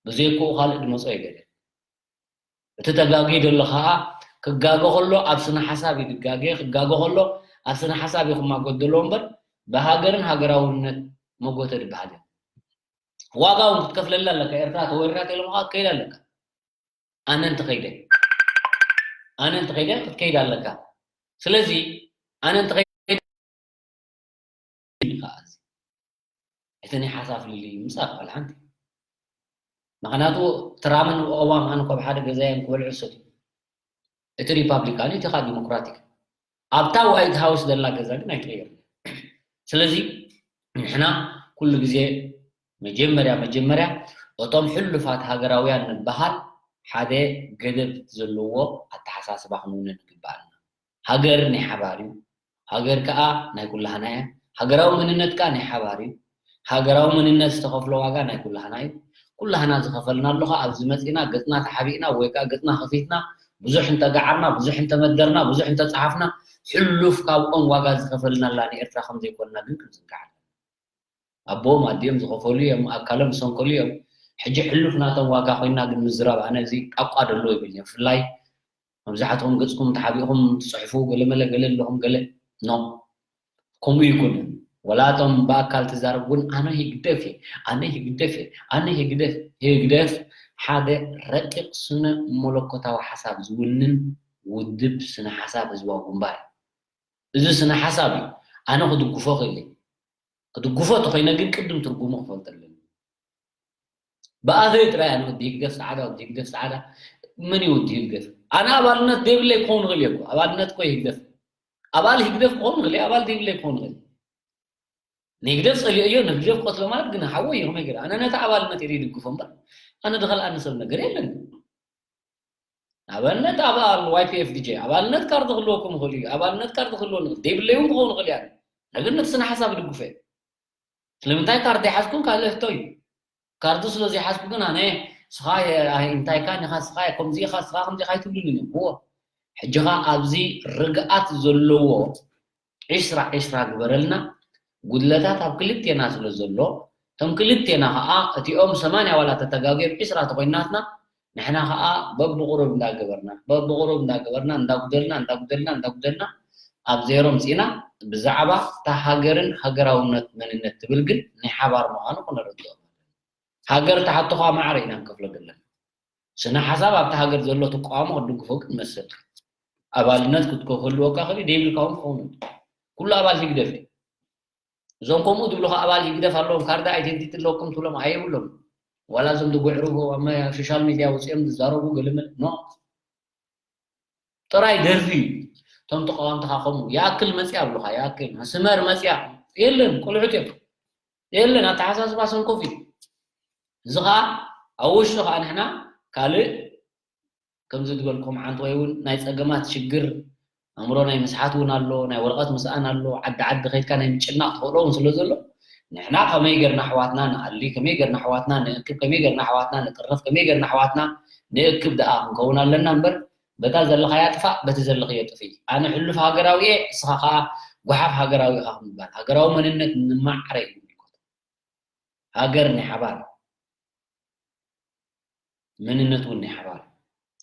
ብዘይክኡ ካልእ ድመፆ ይገለ እቲ ተጋጊ ዘሎ ከዓ ክጋገ ከሎ ኣብ ስነ ሓሳብ እዩ ድጋገ ክጋገ ከሎ ኣብ ስነ ሓሳብ እዩ ክማጎት ዘለዎ እምበር ብሃገርን ሃገራውነት መጎተ ድበሃል እዩ ዋጋ እውን ክትከፍለላ ኣለካ ኤርትራ ተወሪራ ተኢሎም ከዓ ክትከይድ ኣለካ ኣነ እንተኸይደ ኣነ እንተኸይደ ክትከይድ ኣለካ ስለዚ ኣነ እንተኸይደ እቲ ናይ ሓሳብ ፍልልይ ምጻእ ክበሃል ሓንቲ ምክንያቱ ትራምን ኦባማን ኮብ ሓደ ገዛ እዮም ክበልዑ ዝሰትዩ እቲ ሪፓብሊካን እቲ ከዓ ዲሞክራቲክ ኣብታ ዋይት ሃውስ ዘላ ገዛ ግን ኣይትቀየር ስለዚ ንሕና ኩሉ ግዜ መጀመርያ መጀመርያ እቶም ሕሉፋት ሃገራውያን ንበሃል ሓደ ገደብ ዘለዎ ኣተሓሳስባ ክንውንን ይግበኣና ሃገር ናይ ሓባር እዩ ሃገር ከዓ ናይ ኩላህና እያ ሃገራዊ መንነት ከዓ ናይ ሓባር እዩ ሃገራዊ መንነት ዝተኸፍሎ ዋጋ ናይ ኩላህና እዩ ኩላህና ዝኸፈልና ኣለኹ ኣብዚ መፂና ገፅና ተሓቢእና ወይ ከዓ ገፅና ከፊትና ብዙሕ እንተገዓርና ብዙሕ እንተመደርና ብዙሕ እንተፀሓፍና ሕሉፍ ካብኦም ዋጋ ዝኸፈልና ኣላ ንኤርትራ ከምዘይኮንና ግን ክንዝንጋዕ ኣለና ኣቦኦም ኣዲኦም ዝኸፈሉ እዮም ኣካሎም ዝሰንከሉ እዮም ሕጂ ሕሉፍ ናቶም ዋጋ ኮይና ግን ምዝራብ ኣነ እዚ ጣቋ ደሎ ይብል እዮም ፍላይ መብዛሕትኹም ገፅኩም ተሓቢእኹም ትፅሕፉ ገለመለ ገለ ኣለኹም ገለ ኖ ከምኡ ይኩን ወላ እቶም ብኣካል ትዛረብ እውን ኣነ ህግደፍ እየ ኣነ ህግደፍ እየ ኣነ ህግደፍ ህግደፍ ሓደ ረቂቕ ስነ መለኮታዊ ሓሳብ ዝውንን ውድብ ስነ ሓሳብ ህዝባዊ ግንባር እዩ እዚ ስነ ሓሳብ እዩ ኣነ ክድግፎ ክእል ክድግፎ ተኮይነ ግን ቅድም ትርጉሙ ክፈልጥ ኣለኒ ብኣተይ ጥራይ ኣነ ወዲ ህግደፍ ፃዕዳ፣ ወዲ ህግደፍ ፃዕዳ። መን እዩ ወዲ ህግደፍ? ኣነ ኣባልነት ዘይብለይ ክኸውን ይኽእል እየ እኮ። ኣባልነት እኮ ይህግደፍ። ኣባል ህግደፍ ክኸውን ይኽእል እየ፣ ኣባል ዘይብለይ ክኸውን ይኽእል እየ። ንህግደፍ ፀሊኦ እዮ፣ ንህግደፍ ክቐትሎ ማለት ግን ሓወይ እዩ፣ ከመይ ገይረ? ኣነ ነቲ ኣባልነት እየ ይድግፎ እምበር፣ ኣነ ድኸልኣኒ ሰብ ነገር የለን። ንኣብነት ኣባል ዋይ ፒ ኤፍ ዲ ጀ፣ ኣባልነት ካርድ ክህልወኩም ይኽእል እዩ፣ ኣባልነት ካርድ ክህልወኒ ይኽእል፣ ዘይብለይ እውን ክኸውን ይኽእል እየ። ኣነ ግን ነቲ ስነ ሓሳብ ይድግፎ እየ። ስለምንታይ ካርድ ኣይሓዝኩን ካልእ ሕቶ እዩ። ካርድ ስለ ዘይሓዝኩ ግን ኣነ ስኻ እንታይ ኢኻ፣ ንኻ ስኻ ከምዚ ኢኻ፣ ስኻ ከምዚ ኢኻ ኣይትብሉን እዮም። እዎ፣ ሕጂ ኸኣ ኣብዚ ርግኣት ዘለዎ ዒስራ ዒስራ ግበረልና። ጉድለታት ኣብ ክልቴና ስለ ዘሎ፣ እቶም ክልቴና ኸኣ እቲኦም ሰማንያ ዋላ ተተጋግዮም ዒስራ ተኾይናትና፣ ንሕና ኸኣ በብቑሩብ እንዳገበርና፣ በብቑሩብ እንዳገበርና፣ እንዳጉደልና፣ እንዳጉደልና፣ እንዳጉደልና፣ ኣብ ዜሮ ምጺእና፣ ብዛዕባ እታ ሃገርን ሃገራውነት መንነት ትብል ግን ናይ ሓባር ምዃኑ ክነረድኦም ኣለና። ሃገር ተሓቶ ኸኣ ማዕረ ኢና ክንከፍሎ ዘለና። ስነ ሓሳብ ኣብቲ ሃገር ዘሎ ተቃውሞ ክትድግፎ ግን መሰልካ። ኣባልነት ክትከፍልወካ ክእል ደይብልካ እውን ክኸውን። ኩሉ ኣባል ህግደፍ እዩ። እዞም ከምኡ ትብሉ ኸዓ ኣባል ህግደፍ ኣለዎም፣ ካርዳ ኣይደንቲቲ ኣለኩም ትብሎም ኣየብሎም። ዋላ እዞም ዝጉዕሩ ኣብ መ-፣ ሶሻል ሚድያ ወፂኦም ዝዛረቡ ገለመለ፣ ኖ። ጥራይ ደርፊ እዩ። እቶም ተቃወምትኻ ከምኡ፣ ይኣክል መፅያ ኣብሉኻ፣ ይኣክል። ስመር መፅያ። የለን፣ ቆልዑት እዮም። የለን፣ ኣተሓሳስባ ሰንኮፍ እዩ። እዚ ኸዓ ኣብ ውሽጡ ኸዓ ንሕና ካልእ ከምዚ ዝበልኩም ዓንት ወይ እውን ናይ ጸገማት ሽግር ኣእምሮ ናይ ምስሓት እውን ኣሎ፣ ናይ ወረቐት ምስኣን ኣሎ፣ ዓዲ ዓዲ ከይድካ ናይ ምጭናቕ ተኽእሎ እውን ስለ ዘሎ፣ ንሕና ከመይ ጌርና ኣሕዋትና ንኣሊ፣ ከመይ ጌርና ኣሕዋትና ንእክብ፣ ከመይ ጌርና ኣሕዋትና ንጥርንፍ፣ ከመይ ጌርና ኣሕዋትና ንእክብ ደኣ ክንከውን ኣለና እምበር፣ በታ ዘለኻያ ጥፋእ፣ በቲ ዘለኽዮ ጥፍኢ። ኣነ ሕሉፍ ሃገራዊ እየ፣ እስኻ ኸኣ ጓሓፍ ሃገራዊ ኢኻ ከምባል። ሃገራዊ መንነት ንማዕረ እዩ ዝምልከቶ። ሃገር ናይ ሓባር፣ መንነት እውን ናይ ሓባር።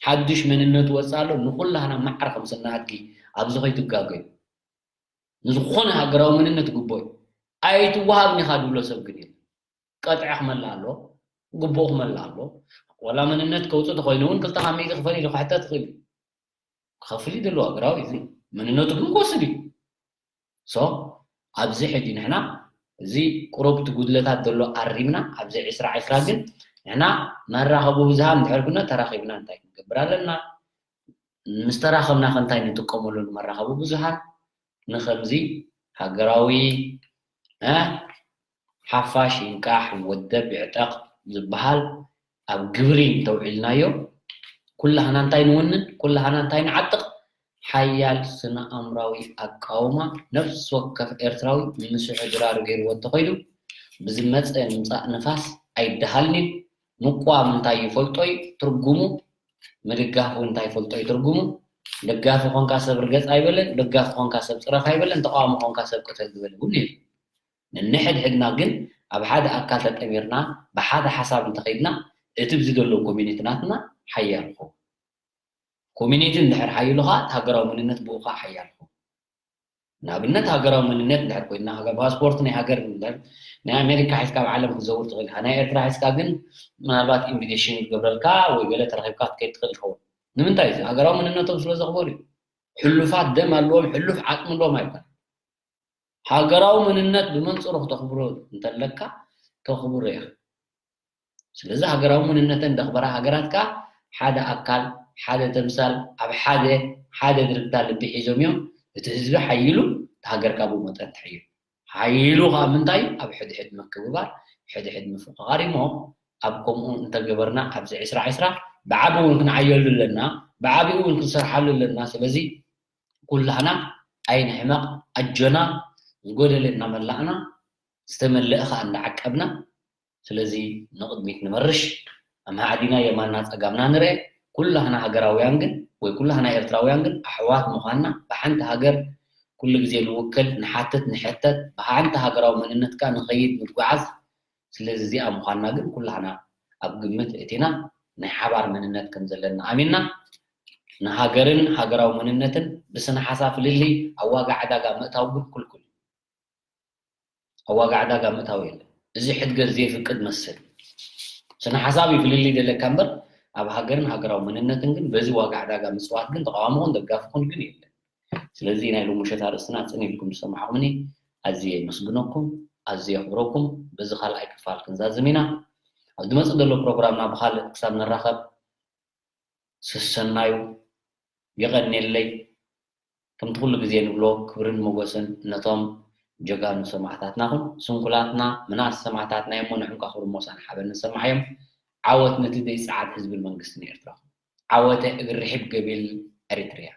ሓድሽ መንነት ወፅእ ኣሎ፣ ንኩላህና ማዕረ ከም ስነ ኣድጊ ኣብዚ ከይትጋገዩ። ንዝኾነ ሃገራዊ መንነት ግቦ እዩ። ኣይትወሃብን ኢኻ ድብሎ ሰብ ግን የለን። ቀጥዒ ክመልእ ኣሎ፣ ግቡእ ክመልእ ኣሎ። ዋላ መንነት ከውፅእ ተኾይኑ እውን ክልተ ካብ ሚእቲ ክፈል ኢሉ ክሕተት ይኽእል እዩ። ክኸፍል እዩ ዘለዎ ሃገራዊ እዩ። መንነቱ ግን ክወስድ እዩ። ሶ ኣብዚ ሕጂ ንሕና እዚ ቁሩብ እቲ ጉድለታት ዘሎ ኣሪምና ኣብዚ ዒስራ ዒስራ ግን ንሕና መራኸቢ ብዙሃን እንድሕር ኩና ተራኺብና እንታይ ክንገብር ኣለና? ምስ ተራኸብና ከ እንታይ ንጥቀመሉ መራኸቢ ብዙሃን? ንኸምዚ ሃገራዊ፣ እ፣ ሓፋሽ ይንቃሕ ወደብ ይዕጠቕ ዝበሃል ኣብ ግብሪ እንተውዒልናዮ፣ ኩላህና እንታይ ንውንን፣ ኩላህና እንታይ ንዓጥቕ? ሓያል ስነ ኣእምራዊ ኣቃውማ ነፍሲ ወከፍ ኤርትራዊ ምስሑ ድራሩ ገይርዎ እንተኾይኑ፣ ብዝመጸ ምምጻእ ንፋስ ኣይደሃልን እዩ። ምቋም እንታይ ይፈልጦ እዩ ትርጉሙ፣ ምድጋፍ እውን እንታይ ይፈልጦ እዩ ትርጉሙ። ደጋፊ ኾንካ ሰብ ርገጽ ኣይበለን፣ ደጋፊ ኾንካ ሰብ ጽረፍ ኣይበለን፣ ተቃዋሚ ኾንካ ሰብ ቅተል ዝበለ እውን የለን። ንንሕድሕድና ግን ኣብ ሓደ ኣካል ተጠሚርና ብሓደ ሓሳብ እንተኸይድና፣ እቲ ብዚ ዘሎ ኮሚኒቲ ናትና ሓያል ይኸውን። ኮሚኒቲ እንድሕር ሓይሉ ኸዓ፣ እቲ ሃገራዊ መንነት ብኡ ኸዓ ሓያል ይኸውን። ንኣብነት፣ ሃገራዊ መንነት እንድሕር ኮይንና፣ ሃገር፣ ፓስፖርት ናይ ሃገር እንድሕር፣ ናይ ኣሜሪካ ሒዝካ ኣብ ዓለም ክትዘውር ትኽእል ኢኻ። ናይ ኤርትራ ሒዝካ ግን፣ ምናልባት ኢንቪቴሽን ይገብረልካ ወይ ገለ ተረኺብካ ክትከይድ ትኽእል ትኸውን። ንምንታይ? እዚ ሃገራዊ መንነቶም ስለ ዘኽበሩ እዩ። ሕሉፋት ደም ኣለዎም፣ ሕሉፍ ዓቕሚ ኣለዎም ኣይኮነን። ሃገራዊ መንነት ብመንጽሩ ክተኽብሮ እንተለካ፣ ተኽብሮ ኢኻ። ስለዚ ሃገራዊ መንነተን ዘኽበራ ሃገራት ከኣ ሓደ ኣካል፣ ሓደ ተምሳል፣ ኣብ ሓደ፣ ሓደ ድርግታ ልቢ ሒዞም እዮም። እቲ ህዝቢ ሓይሉ፣ እቲ ሃገር ከኣ ብኡ መጠን ትሕይል። ሓይሉ ከኣ ምንታይ እዩ? ኣብ ሕድሕድ ምክብባር፣ ሕድሕድ ምፍቕቓር እዩ እሞ፣ ኣብ ከምኡ እንተገበርና፣ ኣብዚ ዒስራ ዒስራ ብዓቢ እውን ክንዓየሉ ኣለና፣ ብዓቢኡ እውን ክንሰርሓሉ ኣለና። ስለዚ ኩላህና ኣይንሕመቕ፣ ኣጆና፣ ዝጎደለ እናመላእና፣ ዝተመለአ ኸኣ እንዳዓቀብና፣ ስለዚ ንቕድሚት ንመርሽ፣ ኣምሃዕዲና የማንና ጸጋምና ንርኤ። ኩላህና ሃገራውያን ግን፣ ወይ ኩላህና ኤርትራውያን ግን ኣሕዋት ምዃንና፣ ብሓንቲ ሃገር ኩሉ ግዜ ንውከል፣ ንሓትት፣ ንሕተት፣ ብሓንቲ ሃገራዊ መንነት ከኣ ንኸይድ፣ ንጓዓዝ። ስለዚ እዚኣ ምዃንና ግን ኩላህና ኣብ ግምት እቲና ናይ ሓባር መንነት ከም ዘለና ኣሚንና፣ ንሃገርን ሃገራዊ መንነትን ብስነ ሓሳብ ፍልልይ ኣብ ዋጋ ዕዳጋ ምእታው ግን ክልኩል እዩ። ኣብ ዋጋ ዕዳጋ ምእታው የለን። እዚ ሕድገት ዘይፍቅድ መስል። ስነ ሓሳብ እዩ ፍልልይ ዘለካ እምበር፣ ኣብ ሃገርን ሃገራዊ መንነትን ግን በዚ ዋጋ ዕዳጋ ምጽዋት ግን ተቃዋሞኹን ደጋፍኹን ግን የለን። ስለዚ ናይ ሎሚ ምሸት ኣርእስትና ጽን ኢልኩም ዝሰማዕኹምኒ ኣዝየ የመስግነኩም፣ ኣዝየ የኽብረኩም። በዚ ካልኣይ ክፋል ክንዛዝም ኢና። ኣብ ዝመፅእ ዘሎ ፕሮግራምና ብኻልእ ክሳብ ንራኸብ ሰሰናዩ። የቐንየለይ። ከምቲ ኩሉ ግዜ ንብሎ ክብርን ሞገስን ነቶም ጀጋኑ ሰማዕታትና ኹን። ስንኩላትና ምናስ ሰማዕታትና እዮም፣ ንዕም ከዓ ክብርን ሞሳን ሓበን ንሰማዕ እዮም። ዓወት ነቲ ዘይጸዓድ ህዝብን መንግስትን ኤርትራ ኹን። ዓወተ እግሪ ርሒብ ገቢል ኤሪትሪያ።